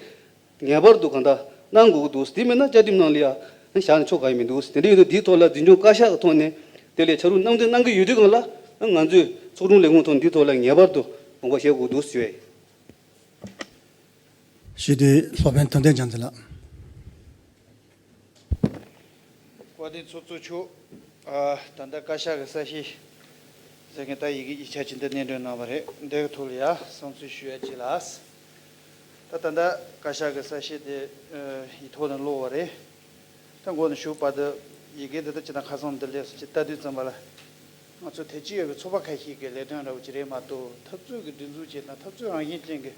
ངེས་པར་དུ་གང་ལྟར་གནང་དགོས་ཀྱི་འདུག་དེ་མིན་ན་བཅའ་ཁྲིམས་ནང་ལ་ཡང་བཞག་ནས་ཆོག་ག་ཡི་མི་འདུག་དེ་འདྲ་ཡོད་དུས་འདིའི་ཐོག་ལ་འཛིན་སྐྱོང་བཀའ་ཤག་གི་ཐོག་ནས་དེ་ལས་ཕྱག་རོགས་གནང་འདོད་གནང་གི་ཡོད་དུས་གང་ལ་ང་ཚོས་ཚོགས་དྲུང་ལས་ཁུངས་ཐོག་འདིའི་ཐོག་ལ་ངེས་པར་དུ་ དགོངས་པ་བཞེས་དགོས་འདུག་ཞུ། ཞུ་དེ་སློབ་དཔོན་དོན་ལྡན་རྒྱལ་མཚན་ལགས། བཀའ་དྲིན་ཚོགས་གཙོ་མཆོག་ཨ། ད་ལྟ་བཀའ་ཤག་གི་གསལ་བཤད་ཟེར་མཁན་ད་ཡི་གེ་ཡིག་ཆ་ཅིག་འདི་སྙན་སྒྲོན་གནང་བ་རེད། འདི་གི་ཐོག་ལ་ཡ་བསམ་ཚུལ་ཞུ་ཡ་ཅིག་ལ། ད་ད་ལྟ་བཀའ་ཤག་གི་གསལ་བཤད་དེ་ཡིག་ཐོག་ནས་ཀློག་པ་རེད། ད་མགོ་ནས་མཇུག་བར་དུ་ཡི་གེ་འདི་དག་ཅིག་དང་ཁ་སང་འདི་ལས་སུ་ཅིག་ལྟ་དུས་ཙམ་པ་ལ། ང་ཚོ་དེ་ཅི་ཡོད་པའི་ཚོགས་པ་ཁ་ཤས་ཀྱི་ལས་དོན་འདྲ་བོ་ཅིག་རེད་མ་གཏོགས། འཐབ་རྩོད་ཀྱི་སྒྲིག་འཛུགས་ཅན་དང་འཐབ་རྩོད་རང་བཞིན་ཅན་གྱི་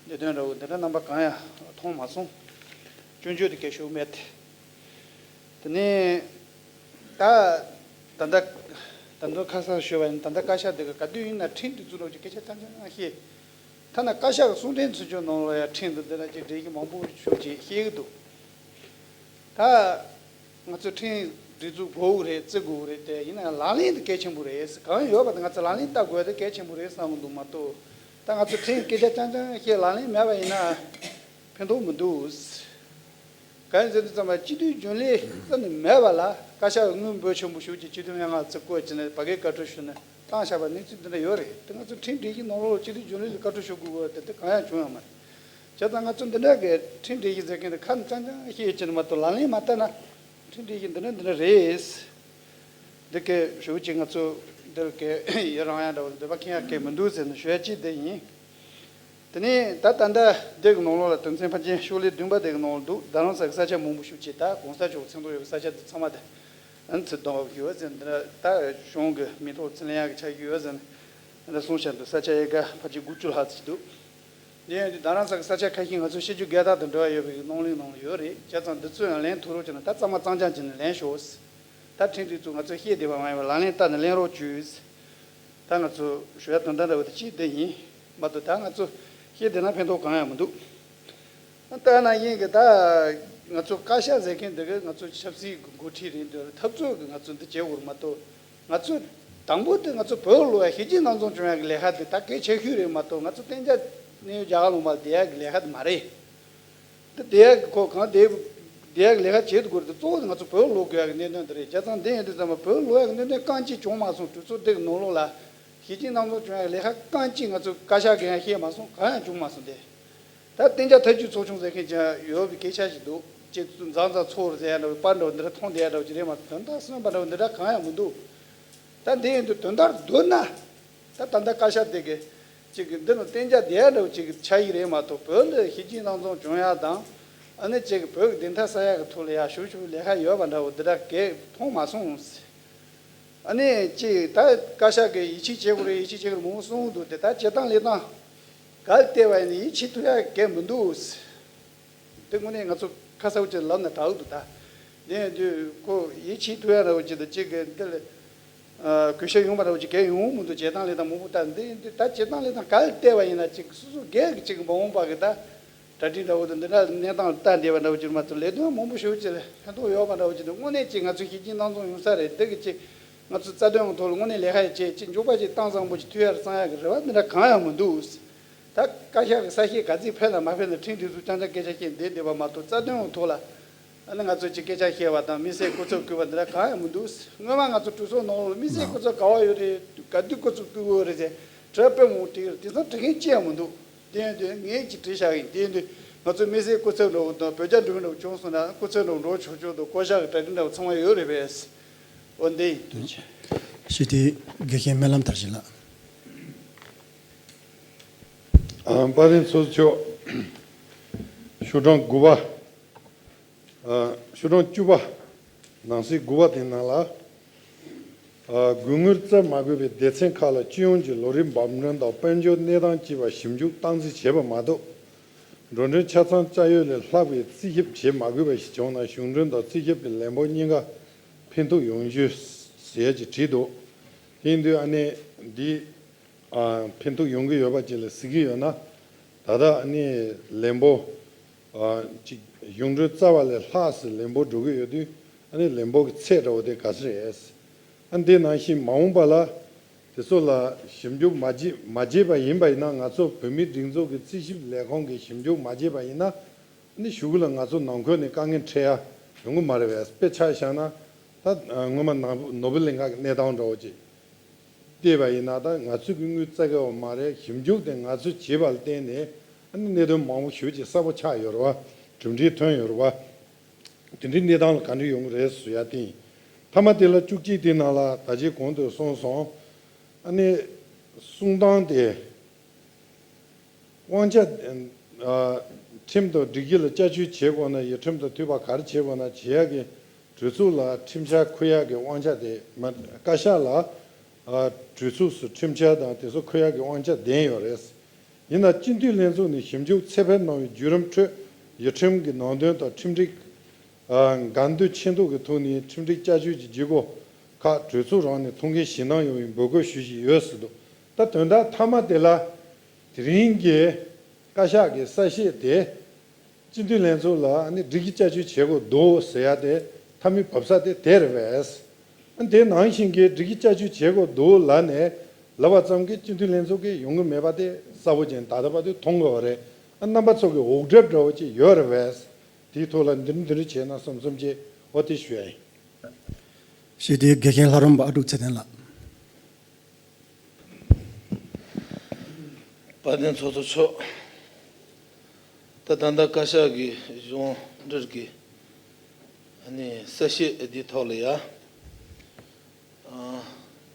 ལས་དོན་འདྲ་བོ་འདི་འདྲ་རྣམ་པ་གང་ཡང་མཐོང་མ་སོང་། སྐྱོན་བརྗོད་དེ་གལ་ཤོར་མེད། དེ་ནས་ད་ད་ལྟ་ད་དུང་ཁ་སང་ཞུས་པ་ཡིན། ད་ལྟ་བཀའ་ཤག་འདི་གི་ག་དུས་ཡིན་ན་ཁྲིམས་འདི་བཙུགས་རོགས་ཀྱི་སྐད་ཆ་རྐྱང་རྐྱང་བཤད། ཐ་ན་བཀའ་ཤག་གི་གསུང་འཕྲིན་ཚུན་ཆད་ནང་ལ་ཡང་ཁྲིམས་འདི་འདི་ན་ཅིག་འགྲེལ་གཞི་མང་པོ་ཞུ་ཅིག་བཤད་ཀྱི་འདུག་ད་ང་ཚོ་ཁྲིམས་སྒྲིག་འཛུགས་དགོས་ཀྱི་རེད། བརྩི་དགོས་ཀྱི་རེད། དེ་ཡིན་ན་ལག་ལེན་དེ་གལ་ཆེན་པོ་རེད། གང་ཡོད་པ་དེ་ང་ཚོ་ལག་ལེན་བསྟར་དགོས་དེ་གལ་ཆེན་པོ་རེད་བསམ་གྱི་འདུག་མ་གཏོགས། ད་ང་ཚོ་ཁྲིམས་སྐད་ཆ་རྐྱང་རྐྱང་བཤད་ལག་ལེན་མེད་པ་ཡིན་ན་ཕན་ཐོགས་མི་འདུག་གང་ཡིན་ཟེར་དུས་ཙམ་པ་སྤྱི་འཐུས་རྒྱུན་ལས་རྩ་ནས་མེད་པ་ལ་བཀའ་ཤག་གི་དངུལ་འབོར་ཆེན་པོ་ཞེ་པོ་ཅིག་སྤྱི་འཐུས་ལྔ་ལྔ་བརྩི་བཀུར་བྱས་ནས་ཕ་གིར་བཀའ་འཁྲོལ་ཞུས་ནས་བཏང་བཞག་པ་གནས་ཚུལ་འདི་འདྲ་ཡོད་རེད། དེ་ང་ཚོ་ཁྲིམས་སྒྲིག་གཞི་ནང་ལོགས་ལ་སྤྱི་འཐུས་རྒྱུན་ལས་ལ་བཀའ་འཁྲོལ་ཞུ་དགོས་པ་དེ་དེ་གང་ཡང་བྱུང་ཡོད་མ་རེད། བྱས་ཙང་ང་ཚོ་འདི་འདྲ་གི་ཁྲིམས་སྒྲིག་གཞི་ཟེར་མཁན་དེ་ཁ་ནས་རྐྱང་རྐྱང་བཤད་ཀྱི་ནི་མ་གཏོགས་ལག་ལེན་མ་བསྟར་ན་ཁྲིམས་སྒྲིག་གཞི་འདི་འདྲ་འདི་འདྲ་རེད། འདི་གའི་ཞུ་ཅིག་ང་ཚོ་འདིར་གའི་ཡི་རང་ཡང་འདྲ་བོ་འདོད་པ་ཁེངས་ཡ་གའི་མི་འདུག་ཟེར་ནས་ཞུ་ཡ་ཅིག་འདི་ཡིན། དེ་ནས་ད་ད་ལྟ་འདི་གི་ནང་ལོགས་ལ་དོན་ཚན་ཕལ་ཆེར་ཤོག་ལྷེ་བདུན་པ་དེ་གི་ནང་ལ་འདུག་རྡ་རམ་ས་གི་ས་ཆ་མང་པོ་ཞུ་ཅིག་ད་གོང་ས་མཆོག་མཚན་ཐོག་ཡོད་པའི་ས་ཆ་འདི་ཚང་མ་དེ་ཨ་ནི་ཚུར་གཏོང་བ་ཡོད་ཟེར་འདི་ད་གཞུང་གི་མི་ཐོག་ཚུར་ལེན་ཡག་གི་ཆ་རྒྱུས་ཡོད་ཟེར་ནས་འདི་གསུངས་བཞག་འདུག་ས་ཆ་ཨེ་ཀར་ཕལ་ཆེར་དགུ་བཅུ་ལྷག་ཙམ་འདུག་འདི་ཡང་རྡ་རམ་ས་གི་ས་ཆ་ཁ་ཤས་ང་ཚོ་བཤད་རྒྱུ་རྒྱལ་དར་དང་འབྲེལ་བ་ཡོད་པའི་རླུང་ལྷན་ནང་ལ་ཡོད་རེད། བྱས་ཙང་འདི་ཚོ་ཡང་ལེན་ཐུབ་རོགས་བྱས་ན་ད་གཙང་མ་གཙང་རྐྱང་བྱས་ནས་ལེན་ཤོག་ད་ཁྲིམས་སྒྲིག་འཛུགས་ང་ཚོས་བཤད་བསྡད་པ་མ་ཡིན་པར་ལག་ལེན་བསྟར་ནས་ལེན་རོགས་བྱོས། ད་ང་ཚོ་ཞུ་ཡ་དོན་དག་འདྲ་བོ་དེ་གཅིག་དེ་ཡིན་མ་གཏོགས། ད་ང་ཚོ་བཤད་བསྡད་ན་ཕན་ཐོགས་གང་ཡང་མི་འདུག་ད་ན་ཡིན་གི་ད་ང་ཚོ་བཀའ་ཤག་ཟེར་མཁན་འདི་གི་ང་ཚོ་ཆབ་སྲིད་ཀྱི་འགོ་ཁྲིད་རེད། འདི་འཐབ་རྩོད་ཀྱི་ང་ཚོ་འདི་བྱེད་དགོས་མ་གཏོགས། ང་ཚོ་དང་པོ་དེ་ང་ཚོ་བོད་ལོག་ཡ་གཞིས་བྱེས་རྣམ་གསུམ་སྐྱོང་ཡ་གི་ལས་ཀ་དེ་ད་གལ་ཆེ་ཤོས་རེད་མ་གཏོགས། ང་ཚོ་གཏན་འཇགས་གནས་ཡུལ་རྒྱ་གར་ལུང་པ་ལ་བསྡད་ཡ་གི་ལས་ཀ་དེ་མ་རེད། འདི་བསྡད་ཡ་གི་ཁོ་གང་བསྡད་བསྡད་ཡ་གི་ལས་ཀ་བྱེད་དགོས་རེད། གཙོ་བོ་དེ་ང་ཚོ་བོད་ལོག་དགོས་ཡ་གི་གནད་དོན་དེ་རེད། བྱས་ཙང་འདི་ཡིན་དུས་ཙམ་པ་བོད་ལོག་ཡ་གི་གནད་དོན་རྐང་གཅིག་བྱུང་མ་སོང་། གྲོས་ཚོགས་འདི་གི་ནང་ལོགས་ལ་གཞིས་བྱེས་རྣམ་གསུམ་སྐྱོང་ཡ་གི་ལས་ཀ་རྐང་གཅིག་ང་ཚོ་བཀའ་ཤག་གིས་ཡང་བཤད་མ་སོང་། གང་ཡང་བྱུང་མ་སོང་སྟེ། ད་གཏན་འཇགས་ཐབས་ཇུས་ཚོགས་ཆུང་ཟེར་མཁན་ཅིག་ཡོད་པའི་སྐད་ཆ་ཞིག་འདུག་ཅེས་མཛའ་མཛའ་ཚོར་ཟེར་ཡ་འདྲ་བའི་པར་འདྲ་བ་འདི་འདྲ་མཐོང་བསྡད་ཡ་འདྲ་བ་ཅིག་རེད་མ་གཏོགས། དོན་དག་སོན་པ་འདྲ་བ་འདི་འདྲ་གང་ཡང་མི་འདུག་ད་འདི་ཡིན་དུས་དོན་དག་བསྡུར་ན། ད་ད་ལྟ་བཀའ་ཤག་དེ་གི་ཅིག་གི་འདི་ནི་གཏན་འཇགས་བསྡད་ཡ་འདྲ་བོ་ཅིག་གི་ཆགས་ཀྱི་རེད་མ་གཏོགས། བོད་ལ་གཞིས་བྱེས་རྣམ་གསུམ་སྐྱོང་ཡ་དང་། ཨ་ནི་ཅིག་གི་བོད་ཀྱི་བདེན་མཐའ་གསལ་ཡ་གི་ཐོག་ལ་ཡ་ཞུ་ཞུ་ལས་ཀ་ཡོད་པ་འདྲ་བོ་འདི་འདྲ་གས་མཐོང་མ་སོང་། ཨ་ནི་ཅིག་ད་བཀའ་ཤག་གིས་ཡིད་ཆེས་བྱེད་དགོས་རེད། ཡིད་ཆེས་བྱེད་དགོས་རེད་མང་པོ་གསུངས་འདུག་དེ་ད་བྱེད་སྟངས་ལས་སྟངས་ག་ལ་བལྟས་པ་ཡིན་ན་ཡིད་ཆེས་ཐུབ་ཡ་གས་མི་འདུག་དེ་དངོས་གནས་ང་ཚོ་ཁ་གསལ་པོ་ཅིག་ལབ་ན་དྲག་འདུག་ད་དེ་ཡིན་དུས་ཁོ་ཡིད་ཆེས་ཐུབ་ཡ་འདྲ་བོ་ཅིག་དང་ཅིག་གི་འདི་ལ་གུས་ཞབས་ཡོང་བ་འདྲ་བོ་ཅིག་གས་ཡོང་མི་འདུག་བྱེད་སྟངས་ལས་སྟངས་མང་པོ་ལྟ་འདི་ཡིན་དུས་ད་བྱེད་སྟངས་ལས་སྟངས་ག་ལ་བལྟས་པ་ཡིན་ན་ཅིག་སོ་སོ་སྒེར་གྱི་ཅིག་མ་འོངས་པ་གི་ད་གྲ་སྒྲིག་འདྲ་བོ་དང་འདི་འདྲ་གནས་སྟངས་ལ་ལྟ་བསྡད་པ་འདྲ་བོ་ཅིག་མ་གཏོགས། ལས་དོན་མང་པོ་ཞེ་པོ་ཅིག་ལ་ཕན་ཐོགས་ཡོད་པ་འདྲ་བོ་ཅིག་དང་། དངོས་གནས་ཅིག་ང་ཚོ་གཞིས་བྱེས་རྣམ་གསུམ་ཡོང་ས་རེད། འདི་གི་ཅིག་ང་ཚོ་རྩ་དོན་གྱི་ཐོག་ལ་དངོས་གནས་ལས་ཀ་ཡ་བྱེད་ཅིག་མགྱོགས་པ་ཅིག་གཏིང་ཟབ་པོ་ཅིག་ཐུབ་ཡ་རེད་བསམ་ཡ་གི་རེ་བ་འདི་འདྲ་གང་ཡང་མི་འདུག་ད་བཀའ་ཤག་གི་གསལ་བཤད་ག་ཚོད་ཕེབས་དང་མ་ཕེབས་ན་ཁྲིམས་སྒྲིག་འཛུགས་རྐྱང་རྐྱང་སྐད་ཆ་བཤད་བསྡད་བསྡད་པ་མ་གཏོགས། རྩ་དོན་གྱི་ཐོག་ལ་ཨ་ནི་ང་ཚོ་ཅིག་སྐད་ཆ་བཤད་པ་དང་དམིགས་བསལ་སྐུ་ཚབ་བསྐོས་པ་འདི་འདྲ་གང་ཡང་མི་འདུག་སྔོན་མ་ང་ཚོ་གྲོས་ཚོགས་ནང་ལ་དམིགས་བསལ་སྐུ་ཚབ་ག་པར་ཡོད་རེད། ག་དུས་སྐུ་ཚབ་བསྐོས་ཡོད་རེད་ཟེར་དྲི་བ་དཔེ་མང་པོ་དྲིས་ཡོད་རེད། དེང་སང་དྲི་མཁན་གཅིག་ཡང་མི་འདུག་དེ་ཡིན་དུས་ངས་ཅིག་དྲིས་བཞག་ཡིན། དེ་ཡིན་དུས་ང་ཚོ་དམིགས་བསལ་སྐུ་ཚབ་འདྲ་བོ་དང་བོད་རྒྱ་འབྲུག་འདྲ་བོ་བྱུང་སོང་ན་སྐུ་ཚབ་འདྲ་བོ་འགྲོ་ཆོག་ཆོག་དང་བསྐོ་བཞག་གི་གྲ་སྒྲིག་འདྲ་བོ་ཚང་མ་ཡོད་རེད་པས། འོ་འདི་ཡིན། ཞུ་དེ་དགེ་བཤེས་སྨོན་ལམ་དར་ཞིང་ལགས། ཨ། དཔལ་ལྡན་ཚོགས་གཙོ་མཆོག་ཤོག་གྲངས་དགུ་པ། ཨ། ཤོག་གྲངས་བཅུ་པ། ནང་གསེས་དགུ་པ་དེ་ནང་ལ། ཨ། དགོས་དངུལ་སྤྲད་མ་དགོས་པའི་སྡེ་ཚན་ཁག་ལ་སྤྱི་ཡོངས་ཀྱི་ལོ་རེའི་འབབ་གྲངས་དང་དཔལ་འབྱོར་གནས་སྟངས་བཅས་པ་ཞིབ་འཇུག་སྟངས་འཛིན་བྱས་པ་མ་གཏོགས། འགྲོ་གྲོན་ཆ་ཚང་བཅའ་ཡོད་ལས་ལྷག་པའི་རྩིས་ཞིབ་བྱེད་མ་དགོས་པ་ཞིག་བྱུང་ན་གཞུང་གྲོན་དང་རྩིས་ཞིབ་ཀྱི་ལས་འབོར་གཉིས་ཀ་ཕན་ཐོགས་ཡོང་རྒྱུ་ཟེར་ཡ་ཅིག་བྲིས་འདུག་དེ་ཡིན་དུས་ཨ་ནི་འདི། ཨ། ཕན་ཐོགས་ཡོང་གི་ཡོད་པ་ཅིག་ལ་གཟིགས་ཀྱི་ཡོད་ན། ད་ལྟ་ཨ་ནི་ལས་འབོར། ཨ། ཅིག་གཞུང་གྲོན་རྩ་བ་ལས་ལྷག་ཙམ་ལས་འབོར་འགྲོ་གི་ཡོད་དུས། ཨ་ནི་ལས་འབོར་གྱི་ཚད་འདྲ་བོ་དེ་ག་ཚོད་རེད། ཨ། འདི་ནང་བཞིན་མ་འོངས་པ་ལ་དེ་ཚོ་ལ་ཞིབ་འཇུག་མ་བྱེད་མ་བྱེད་པ་ཡིན་པ་ཡིན་ན། ང་ཚོ་བོད་མིའི་སྒྲིག་འཛུགས་ཀྱི་རྩིས་ཞིབ་ལས་ཁུངས་ཀྱིས་ཞིབ་འཇུག་མ་བྱེད་པ་ཡིན་ན། ཨ་ནི་གཞུག་གུ་ལ་ང་ཚོ་ནང་ཁུལ་ནས་དཀའ་ངལ་འཕྲད་ཡ་ཡོང་གི་མ་རེད་པས། དཔེ་ཆ་བཞག་ན་ད་སྔོན་མ་ནོར་བུ་གླིང་ག་གི་གནས་སྟངས་འདྲ་བོ་ཅིག་བལྟས་པ་ཡིན་ན་ད་ང་ཚོས་ཀྱི་དངུལ་བཙལ་གི་ཡོད་མ་རེད། ཞིབ་འཇུག་དེ་ང་ཚོས་བྱས་པ་ལ་བརྟེན་ནས་ཨ་ནི་གནད་དོན་མང་པོ་ཞེ་པོ་ཅིག་གསལ་པོ་ཆགས་ཡོད་རེད་བ། གྲུབ་འབྲས་ཐོན་ཡོད་རེད་བ། དེ་འདྲའི་གནས་སྟངས་ལ་ག་འདྲ་ཡོང་གི་རེད་ཟེར་ཡ་དེ་ཡིན། མཐའ་མ་དེ་ལ་བཅུ་གཅིག་དེའི་ནང་ལ་ད་ཅི་གོང་དུ་གསུངས་སོང་། ཨ་ནི་གསུང་སྟངས་དེ། དབང་ཆ། ཨ། ཁྲིམས་དང་སྒྲིག་གཞི་ལ་བསྐྱར་བཅོས་བྱེད་དགོས་ན་ཡང་ཁྲིམས་དང་མཐུན་པ་ག་རེ་བྱེད་དགོས་ན་བྱེད་ཡག་གི་གྲོས་ཚོགས་ལ་ཁྲིམས་འཆར་འཁོད་ཡག་གི་དབང་ཆ་དེ་མ། བཀའ་ཤག་ལ། ཨ། གྲོས་ཚོགས་སུ་ཁྲིམས་འཆར་དང་དེ་ཚོ་འཁོད་ཡག་གི་དབང་ཆ་ལྡན་ཡོད་རེད། ཡིན་ན་སྤྱི་འཐུས་ལྷན་ཚོགས་ནས་ཞིབ་འཇུག་ཚད་འཕེར་གནང་བའི་བརྒྱུད་རིམ་ཁྲོད་ཡུལ་ཁྲིམས་ཀྱི་ནང་དོན་དང་ཁྲིམས་སྒྲིག་འགལ་འདུ་ཆེ་མཐོང་གི་ཐོག་ནས་ཁྲིམས་སྒྲིག་བསྐྱར་བཅོས་ཀྱི་བྱེད་སྒོ་ཁག་གྲོས་ཚོགས་རང་ནས་ཐོ་འགོད་ཞུས་གནང་ཡོང་བའི་འབོད་སྐུལ་ཞུ་བཞིན་ཡོད་ཟེར་འདུག་ད་དོན་དག་མཐའ་མ་དེ་ལ་དེ་རིང་གི་བཀའ་ཤག་གི་གསལ་བཤད་དེ་སྤྱི་འཐུས་ལྷན་ཚོགས་ལ་ཨ་ནི་སྒྲིག་གཞི་བསྐྱར་བཅོས་བྱེད་དགོས་འདུག་ཟེར་ཡ་དེ་མཐའ་མའི་བབས་ས་དེ་དེ་རེད་པས། ཨ་ནི་དེ་ནང་བཞིན་གྱི་སྒྲིག་གཞི་བསྐྱར་བཅོས་བྱེད་དགོས་འདུག་ལབ་ནས་ལབ་པ་ཙམ་གྱིས་སྤྱི་འཐུས་ལྷན་ཚོགས་ཀྱིས་ཡོང་གི་མེད་པ་དེ་གསལ་པོ་ཅན་ད་ལྟ་བར་དུ་མཐོང་དགོས་པ་རེད། ཨ་རྣམ་པ་ཚོ་གི་འུག་སྒྲ་འདྲ་བོ་ཅིག་ཡོད་རེད་པས། དེའི་ཐོག་ལ་འདི་འདྲ་འདི་འདྲ་བྱས་ན་བསམ་བསམ་བྱས་འོ་དེ་ཞུ་ཡ་ཡིན། ཞུ་དེ་དགེ་རྒན་ལྷ་རམས་པ་ཨ་ཀྲུག་ཚེ་བརྟན་ལགས། དཔལ་ལྡན་ཚོགས་གཙོ་མཆོག་ད་ད་ལྟ་བཀའ་ཤག་གི་གཞུང་འབྲེལ་གྱི་ཨ་ནི་གསལ་བཤད་འདིའི་ཐོག་ལ་ཡ། ཨ།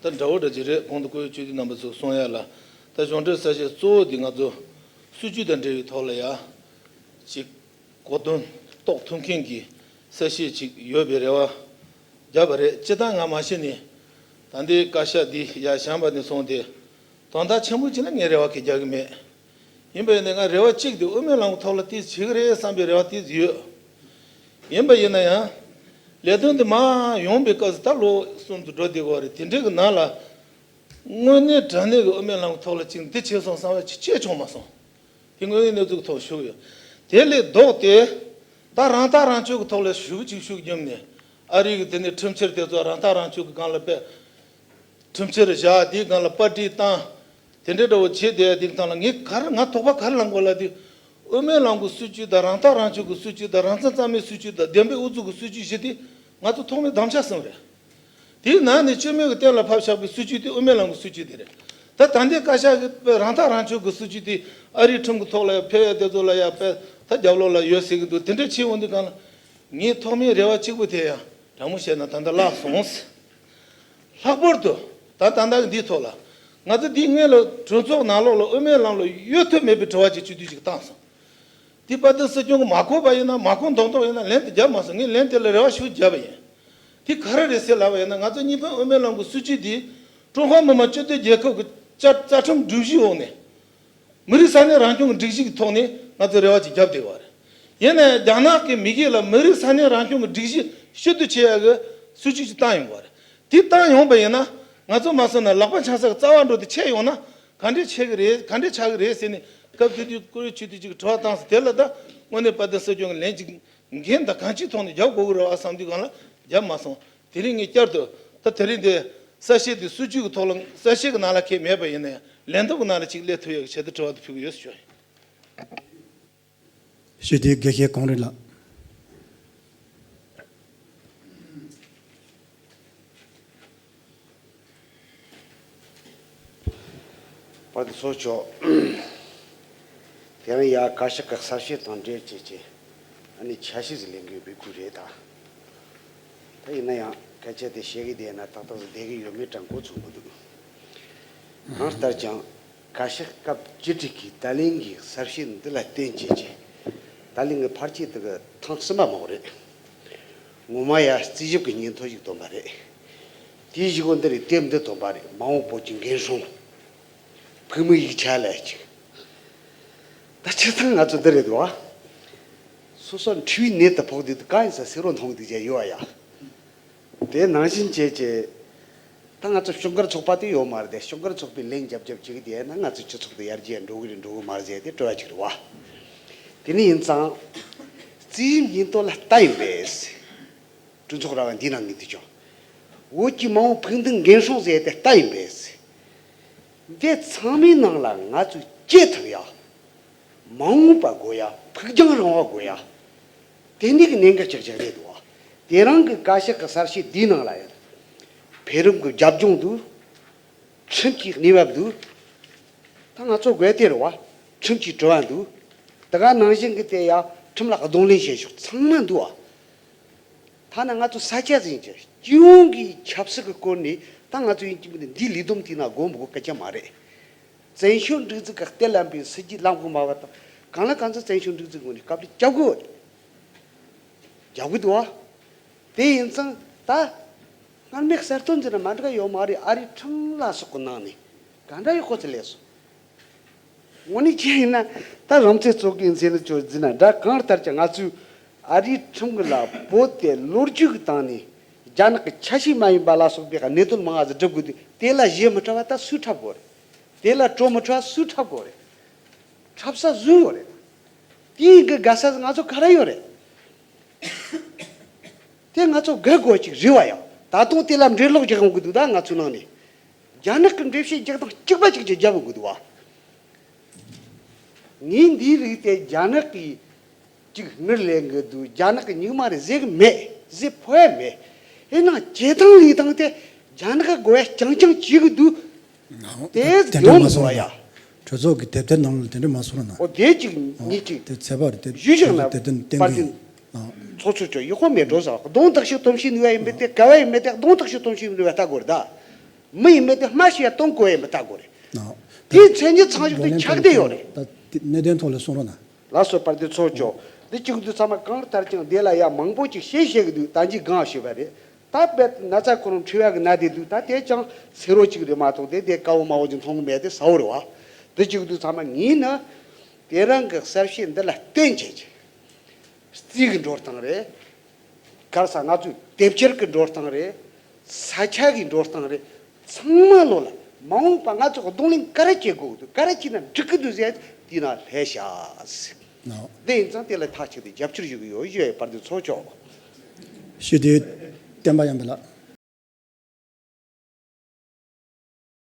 ད་འདྲ་བོ་འདྲ་ཅིག་རེད། གོང་དུ་སྐུ་ཡོད་སྤྱི་འཐུས་རྣམ་པ་ཚོས་གསུང་ཡ་ལ། ད་གཞུང་འབྲེལ་གསལ་བཤད་གཙོ་བོ་འདི་ང་ཚོ་སྲིད་བྱུས་དང་འབྲེལ་བའི་ཐོག་ལ་ཡ། ཅིག་གོ་དོན་རྟོགས་ཐུབ་མཁན་གྱི་གསལ་བཤད་ཅིག་ཡོད་པའི་རེ་བ་བརྒྱབ་པ་རེད། སྤྱིར་བཏང་ང་མ་གཞི་ནས་ད་ལྟའི་བཀའ་ཤག་འདི་ཡར་བཞེངས་པ་ནས་བཟུང་སྟེ་དོན་དག་ཆེན་པོ་ཅིག་ལ་ངས་རེ་བ་གང་རྒྱག་གི་མེད། ཡིན་པ་ཡིན་ནའི་ང་རེ་བ་གཅིག་དེ་དབུ་མའི་ལམ་གྱི་ཐོག་ལ་ཏོག་ཙམ་བྱེད་ཀྱི་རེད་བསམ་པའི་རེ་བ་ཏོག་ཙམ་ཡོད། ཡིན་པ་ཡིན་ན་ཡང་། ལས་དོན་འདི་མར་ཡོང་པའི་སྐབས་སུ་ད་ལོ་གསུམ་དུ་འགྲོ་བསྡད་ཀྱི་ཡོད་རེད། དེ་འདྲའི་གི་ནང་ལ། དངོས་གནས་དྲང་གནས་ཀྱི་དབུ་མའི་ལམ་གྱི་ཐོག་ལ་ཅིག་འདི་བྱས་སོང་བསམ་པ་ཅིག་སྐྱེས་བྱུང་མ་སོང་། དེ་དངོས་ཡོད་གནས་ཚུལ་གྱི་ཐོག་ཞུ་གི་ཡོད། དེ་ལས་ལྡོག་སྟེ། ད་རང་ཐག་རང་གཅོད་ཀྱི་ཐོག་ལ་ཞུ་གི་ཅིག་ཞུ་གི་རྒྱབ་ནས། ཨ་རི་གི་དེ་ནས་ཁྲིམས་འཆར་དེ་ཚོ་རང་ཐག་རང་གཅོད་ཀྱི་སྒང་ལ་དཔེ། ཁྲིམས་འཆར་བཞག་དེའི་སྒང་ལ་པར་སྐྲུན་བཏང་། དེ་འདྲའི་འདྲ་བོ་བྱས་བསྡད་དེའི་སྟེང་ལ་ངས་ག་རེ་ང་དོགས་པ་ག་རེ་ལངས་དགོས་ལབ་དུས། དབུ་མའི་ལམ་གྱི་སྲིད་བྱུས་དང་རང་ཐག་རང་གཅོད་ཀྱི་སྲིད་བྱུས་དང་རང་བཙན་གཙང་མའི་སྲིད་བྱུས་དང་བདེན་པའི་ཨུ་ཚུགས་ཀྱི་སྲིད་བྱུས་བཞི་དེ་ང་ཚོ་ཐོག་མའི་དམ་བཅའ་གསུམ་རེད། དེའི་ནང་ནས་སྤྱི་མོས་ཀྱིས་གཏན་ལ་ཕབ་བཞག་པའི་སྲིད་བྱུས་དེ་དབུ་མའི་ལམ་གྱི་སྲིད་བྱུས་དེ་རེད། ད་ད་ལྟའི་བཀའ་ཤག་གིས་དཔེ་རང་ཐག་རང་གཅོད་ཀྱི་སྲིད་བྱུས་དེ་ཨ་རིའི་ཁྲིམས་ཀྱི་ཐོག་ལ་ཡང་ཕེབས་ཡ་དེ་ཚོ་ལ་ཡང་དཔེ་ད་རྒྱབ་ལོགས་ལ་ཡོད་ཟེར་གྱི་འདུག་དེ་འདྲ་བྱས་འོང་དུས་སྒང་ལ་ངའི་ཐོག་མའི་རེ་བ་གཅིག་པུ་དེ་ཡང་དྲང་མོ་བཤད་ན་ད་ལྟ་བརླག་སོང་། ལྷག་པར་དུ་ད་ད་ལྟ་འདིའི་ཐོག་ལ་ང་ཚོ་འདིའི་སྔོན་ལ་གྲོས་ཚོགས་ནང་ལོགས་ལ་དབུ་མའི་ལམ་ལ་གཡོལ་ཐབས་མེད་པའི་དྲི་བ་ཅིག་སྤྱི་འཐུས་ཅིག་བཏང་སོང་། དེ་དཔལ་ལྡན་སྲིད་སྐྱོང་གིས་མ་གོ་བ་ཡིན་ན་མ་གོ་མདོག་མདོག་ཡིན་ན་ལན་དེ་བརྒྱབ་མ་སོང་། ངས་ལན་དེ་ལ་རེ་བ་ཞུ་བརྒྱབ་པ་ཡིན། དེ་ག་རེ་རེད་ཟེར་ལབ་པ་ཡིན་ན་ང་ཚོ་གཉིས་ཕན་དབུ་མའི་ལམ་གྱི་སྲིད་བྱུས་དེ་ཀྲུང་ཧྭ་མི་དམངས་སྤྱི་མཐུན་རྒྱལ་ཁབ་ཀྱི་བཅའ་རྩ་ཁྲིམས་སྒྲིག་གཞིའི་འོག་ནས། མི་རིགས་ས་གནས་རང་སྐྱོང་གི་སྒྲིག་གཞི་གི་ཐོག་ནས་ང་ཚོས་རེ་བ་ཅིག་བརྒྱབ་བསྡད་པ་རེད། ཡིན་ནའི་རྒྱ་ནག་གི་མི་སྒེར་ལ་མི་རིགས་ས་གནས་རང་སྐྱོང་གི་སྒྲིག་གཞི་ཕྱིར་བསྡུ་བྱེད་ཡག་གི་སྲིད་བྱུས་ཅིག་བཏང་ཡོང་བ་རེད། དེ་བཏང་ཡོང་བ་ཡིན་ན་ང་ཚོ་མ་སོང་ན་ལག་པ་འཆང་ས་གི་རྩ་བ་འགྲོ་དེ་ཆད་ཡོང་ན་ག་འདྲས་ཆགས་ཀྱི་རེད། ག་འདྲས་ཆགས་ཀྱི་རེད་ཟེར་ནས་སྐབས་དེ་དུས་བཀུར་འོས་སྤྱི་འཐུས་ཅིག་གིས་དྲི་བ་བཏང་སོང་། དེ་ལ་ད་དངོས་གནས་དཔལ་ལྡན་སྲིད་སྐྱོང་གིས་ལན་ཅིག་འགན་དང་གང་ཅིའི་ཐོག་ནས་རྒྱབ་དགོས་ཀྱི་རེད་བ་བསམ་དུས་སྒང་ལ་རྒྱབ་མ་སོང་། དེ་རིང་ངས་བསྐྱར་དུ་ད་དེ་རིང་འདི་གསལ་བཤད་འདི་སྲིད་བྱུས་ཀྱི་ཐོག་ལ་གསལ་བཤད་ཀྱི་ནང་ལ་ཁེལ་མེད་པ་ཡིན་ན་ཡང་ལན་ཐོབ་ཀྱི་ནང་ལ་ཅིག་སླེབས་ཐུབ་ཡག་གི་ཆེད་དུ་དྲི་བ་དེ་ཕུལ་གྱི་ཡོད་ཞུ་ཡིན། ཞུ་དེ་དགེ་བཤེས་གངས་རི་ལགས། དཔལ་ལྡན་ཚོགས་གཙོ་མཆོག་དེ་རིང་ཡ་བཀའ་ཤག་གི་གསལ་བཤད་དང་འབྲེལ་བྱས་ཀྱི་ཨ་ནི་ཆ་ཤས་ཟིག་ལེན་གི་འབུལ་དགོས་རེད་ད། ད་ཡིན་ན་ཡང་སྐད་ཆ་དེ་བཤད་གི་བསྡད་ན་ཏག་ཏག་ཟིག་བསྡད་གི་ཡོད་མེད་དྲང་པོ་ཚོར་མི་འདུག་གང་ལྟར་ཀྱང་བཀའ་ཤག་སྐབས་བཅུ་དྲུག་གི་ད་ལན་གྱི་གསལ་བཤད་འདི་ལ་བརྟེན་བྱས་ཀྱི་ད་ལན་གྱི་ཕལ་ཆེར་དེ་གི་ཐེངས་གསུམ་པ་མ་གོ་རེད། ངོ་མ་ཡ་རྩིས་ཞིབ་ཀྱི་སྙན་ཐོ་ཞིག་བཏོན་པ་རེད། དེའི་གཞུག་གུ་འདི་རེད། དེབ་འདི་བཏོན་པ་རེད། མ་འོངས་བོད་ཀྱི་འགན་སྲུང་། ཕུགས་མའི་ཡིག་ཆ་ལ་ཅིག་ད་སྤྱིར་བཏང་ང་ཚོ་འདི་རེད་དོ། སོ་སོ་འཁྲུལ་བའི་ནད་དུ་ཕོག་དུས་དུ་གང་ཡིན་ས་སེ་རོ་མཐོང་དུས་ཀྱང་ཡོད་ཨ་ཡ། དེ་ནང་བཞིན་བྱས་ཀྱི། ད་ང་ཚོ་སྐྱོབ་མཁར་ཚོགས་པ་དེ་ཡོད་མ་རེད་དེ། སྐྱོབ་མཁར་ཚོགས་པའི་ལན་རྒྱབ་རྒྱབ་བྱེད་ཀྱི་དེ་ཡིན་ན་ང་ཚོའི་སྤྱི་ཚོགས་དེ་ཡར་རྒྱས་འགྲོ་གི་རེད་འགྲོ་གི་མ་རེད་ཟེར་དེ་སྤྲོ་བ་ཅིག་རེད་བ། དེ་ནི་ཡིན་ཙང་། རྩིས་ཞིབ་སྙན་ཐོ་ལ་ལྟ་ཡིན་པས། གྲོས་ཚོགས་ར་བ་འདི་ནང་གི་འདི་ཅོ། བོད་ཀྱི་མ་འོངས་ཕུགས་འདུན་འགན་སྲུང་ཟེར་ཏེ་ལྟ་ཡིན་པས། འདི་ཚང་མའི་ནང་ལ་ང་ཚོས་སྐྱེ་ཐུབ་ཡ། མ་འོངས་པ་དགོས་ཡ། ཕུགས་རྒྱང་རིང་བ་དགོས་ཡ། དེ་འདྲའི་གི་གནད་འགག་ཅིག་ཅིག་རེད་འདུག་བ། དེ་རིང་གི་བཀའ་ཤག་གི་གསར་བཤད་འདིའི་ནང་ལ་ཡང་། འཕེལ་རིམ་གྱི་རྒྱབ་ལྗོངས་དུ། ཁྲིམས་ཀྱི་གནས་བབ་འདུག་ད་ང་ཚོ་དགོས་དེ་རེད་བ། ཁྲིམས་ཀྱི་དྲི་བ་འདུག་དེ་ག་ནང་བཞིན་གྱི་དེ་ཡང་ཁྲིམས་ལ་གདོང་ལེན་བྱེད་ཕྱོགས་ཚང་མ་འདུག་བ། ཐ་ན་ང་ཚོ་ས་ཆ་ཟིན་གྱི་སྤྱི་ཡོངས་ཀྱི་ཆབ་སྲིད་ཀྱི་སྐོར་ནས་ད་ང་ཚོ་ཡིན་གྱི་མི་འདི་ལས་བསྡོམས་དེ་ན་དགོས་མི་དགོས་སྐད་ཆ་མ་རེད། བཙན་བྱོལ་སྒྲིག་འཛུགས་ཀྱི་གཏེར་ལ་འབེབས་སྲིད་ཇུས་ལམ་གོ་མ་བ་དང་གང་ལ་གང་འཚམ་བཙན་བྱོལ་སྒྲིག་འཛུགས་ངོས་ནས་སྐབས་རེ་རྒྱབ་དགོས་རེད། རྒྱབ་གི་འདུག་བ། དེ་ཡིན་ཙང་ད་སྔར་མེད་གསར་གཏོད་འཛིན་ན་མ་འགྲིག་ཡོད་མ་རེད། ཨ་རིའི་ཁྲིམས་ལ་སོགས་ཀྱི་ནང་ནས་ག་འདྲ་ཡོད་ཁོ་ཚོ་ལས་སོང་། དངོས་གནས་བྱས་ཡིན་ན་ད་རང་བཙན་རྩོད་མཁན་མཚན་ནི་ཅོ་འཛིན་ན་འདྲ་གང་ལྟར་ཀྱང་ང་ཚོས་ཨ་རིའི་ཁྲིམས་ཀྱི་ལ་བོད་དེ་ལོ་རྒྱུས་ཀྱི་སྟེང་ནས་རྒྱ་ནག་གི་ཆ་ཤས་མ་ཡིན་པ་ལ་སོགས་པའི་གནད་དོན་མང་ང་ཟིག་སྒྲུབ་དགོས་དུས་དེ་ལ་ཞེ་མི་ཁྲབ་པ་ད་སུས་ཁྲབ་དགོས་རེད། དེ་ལ་གྲོས་མི་ཁྲབ་སུས་ཁྲབ་དགོས་རེད། འཁྲབ་ས་བཟོས་ཡོད་རེད། དེའི་གི་དགའ་ས་ང་ཚོ་ག་རེ་ཡོད་རེད། དེ་ང་ཚོ་དགའ་དགོས་ཅིག་རེད་བ་ཡང་ད་དུང་དེ་ལ་འགྲེལ་ལོག་རྒྱག་ཡོང་གི་འདུག་ད་ང་ཚོའི་ནང་ནས་རྒྱ་ནག་གི་འགྲེལ་བཤད་རྒྱག་སྟངས་གཅིག་པ་གཅིག་གཅིག་རྒྱབ་ཡོང་གི་འདུག་བ། ངས་འདིའི་རིགས་དེ་རྒྱ་ནག་གིས་ཅིག་ངར་ལེན་གི་འདུག་རྒྱ་ནག་གི་སྨྱུག་མ་རེད་ཟེར་གི་མེད་ཟེར་ཕོད་ཡ་མེད། ཡིན་ནའང་བྱེད་སྟངས་ལས་སྟངས་དེ་རྒྱ་ནག་གི་དགོས་ཡ་རྐྱང་རྐྱང་བྱེད་གི་འདུག་དེ་དེ་འདྲ་ཡོང་མ་མི་སོང་བ་ཡ། ན། གྲོས་ཚོགས་ཀྱི་དེབ་ཐེར་ནང་ལ་དེ་འདྲ་མ་སོང་ན། ཨོ་དེ་གཅིག་ཨ་གཉིས་གཅིག་དེ་ཚད་པ་རེད་དེ། ཞུས་བཞག་ན་དེ་དེ་བསྟན་པར་གི་དེ། ཨ། ཚོགས་གཙོ་ཅོ་ཡག་པོ་མེད་འགྲོ་ཟེར་བ་གདོང་ཐག་ཞིག་སྟོབས་ཤིག་ནུས་པ་ཡིན་པས་དེ་ག་བ་ཡིན་མེད་དེ་གདོང་ཐག་ཞིག་སྟོབས་ཤིག་ནུས་པ་ལྟ་དགོས་རེད་ད། མི་ཡིན་མེད་དེ་སྨྲ་ཤེས་ཡ་གཏོང་དགོས་ཡིན་པ་ལྟ་དགོས་རེད། ཨ། དེའི་མཚན་ཉིད་ཚང་ཞིག་དེ་ཆགས་བསྡད་ཡོད་རེད། ད་དེ་གནད་དོན་ཐོག་ལ་གསུང་རོགས་གནང་། ལགས་སོ་པར་དེ་ཚོགས་ཆོག་འདི་གཅིག་འདུག་ཚང་མ་གང་ལྟར་ཀྱང་དེ་ལ་ཡ་མང་པོ་ཅིག་བཤད་བཤད་གི་འདུག་ད་འཇིག་གང་ཞུས་པ་རེད། ད་དཔེ་ན་ཚ་ཁོ་རང་འཁྲུལ་བ་གི་ན་དེ་འདུག་ད་དེ་ཅང་སེ་རོ་གཅིག་རེད་མ་གཏོགས་དེ་དེ་དཀའ་བོ་མ་བོ་ཅིག་མཐོང་གི་མེད་དེ་ཟ་བོ་རེད་བ། འདི་གཅིག་འདུག་ཚང་མ་ངས་ནི་དེ་རང་གི་གསར་བཤད་འདི་ལ་བརྟེན་བྱས་ཀྱི་རྩིས་གི་འགྲོ་སྟངས་རེད། ག་རེ་ཟེར་ང་ཚོའི་དེབ་སྐྱེལ་གི་འགྲོ་སྟངས་རེད། ས་ཆ་གི་འགྲོ་སྟངས་རེད། ཚང་མ་ལོ་ལ་མ་འོངས་པ་ང་ཚོ་གདོང་ལེན་ག་རེ་བྱེད་དགོས་འདུག་ག་རེ་བྱས་ན་འགྲིག་གི་འདུག་ཟེར་དེ་ན་ལྷད་ཤག་ནོ། དེ་ཡིན་ཙང་དེ་ལ་ཐག་ཆོད་དེ་རྒྱབ་སྐྱོར་ཞུ་གི་ཡོད་ཞུ་ཡ་པར་དེ་ཚོགས་ཆོག་ཞུ་དེ་བསྟན་པ་ཡང་པ་ལགས།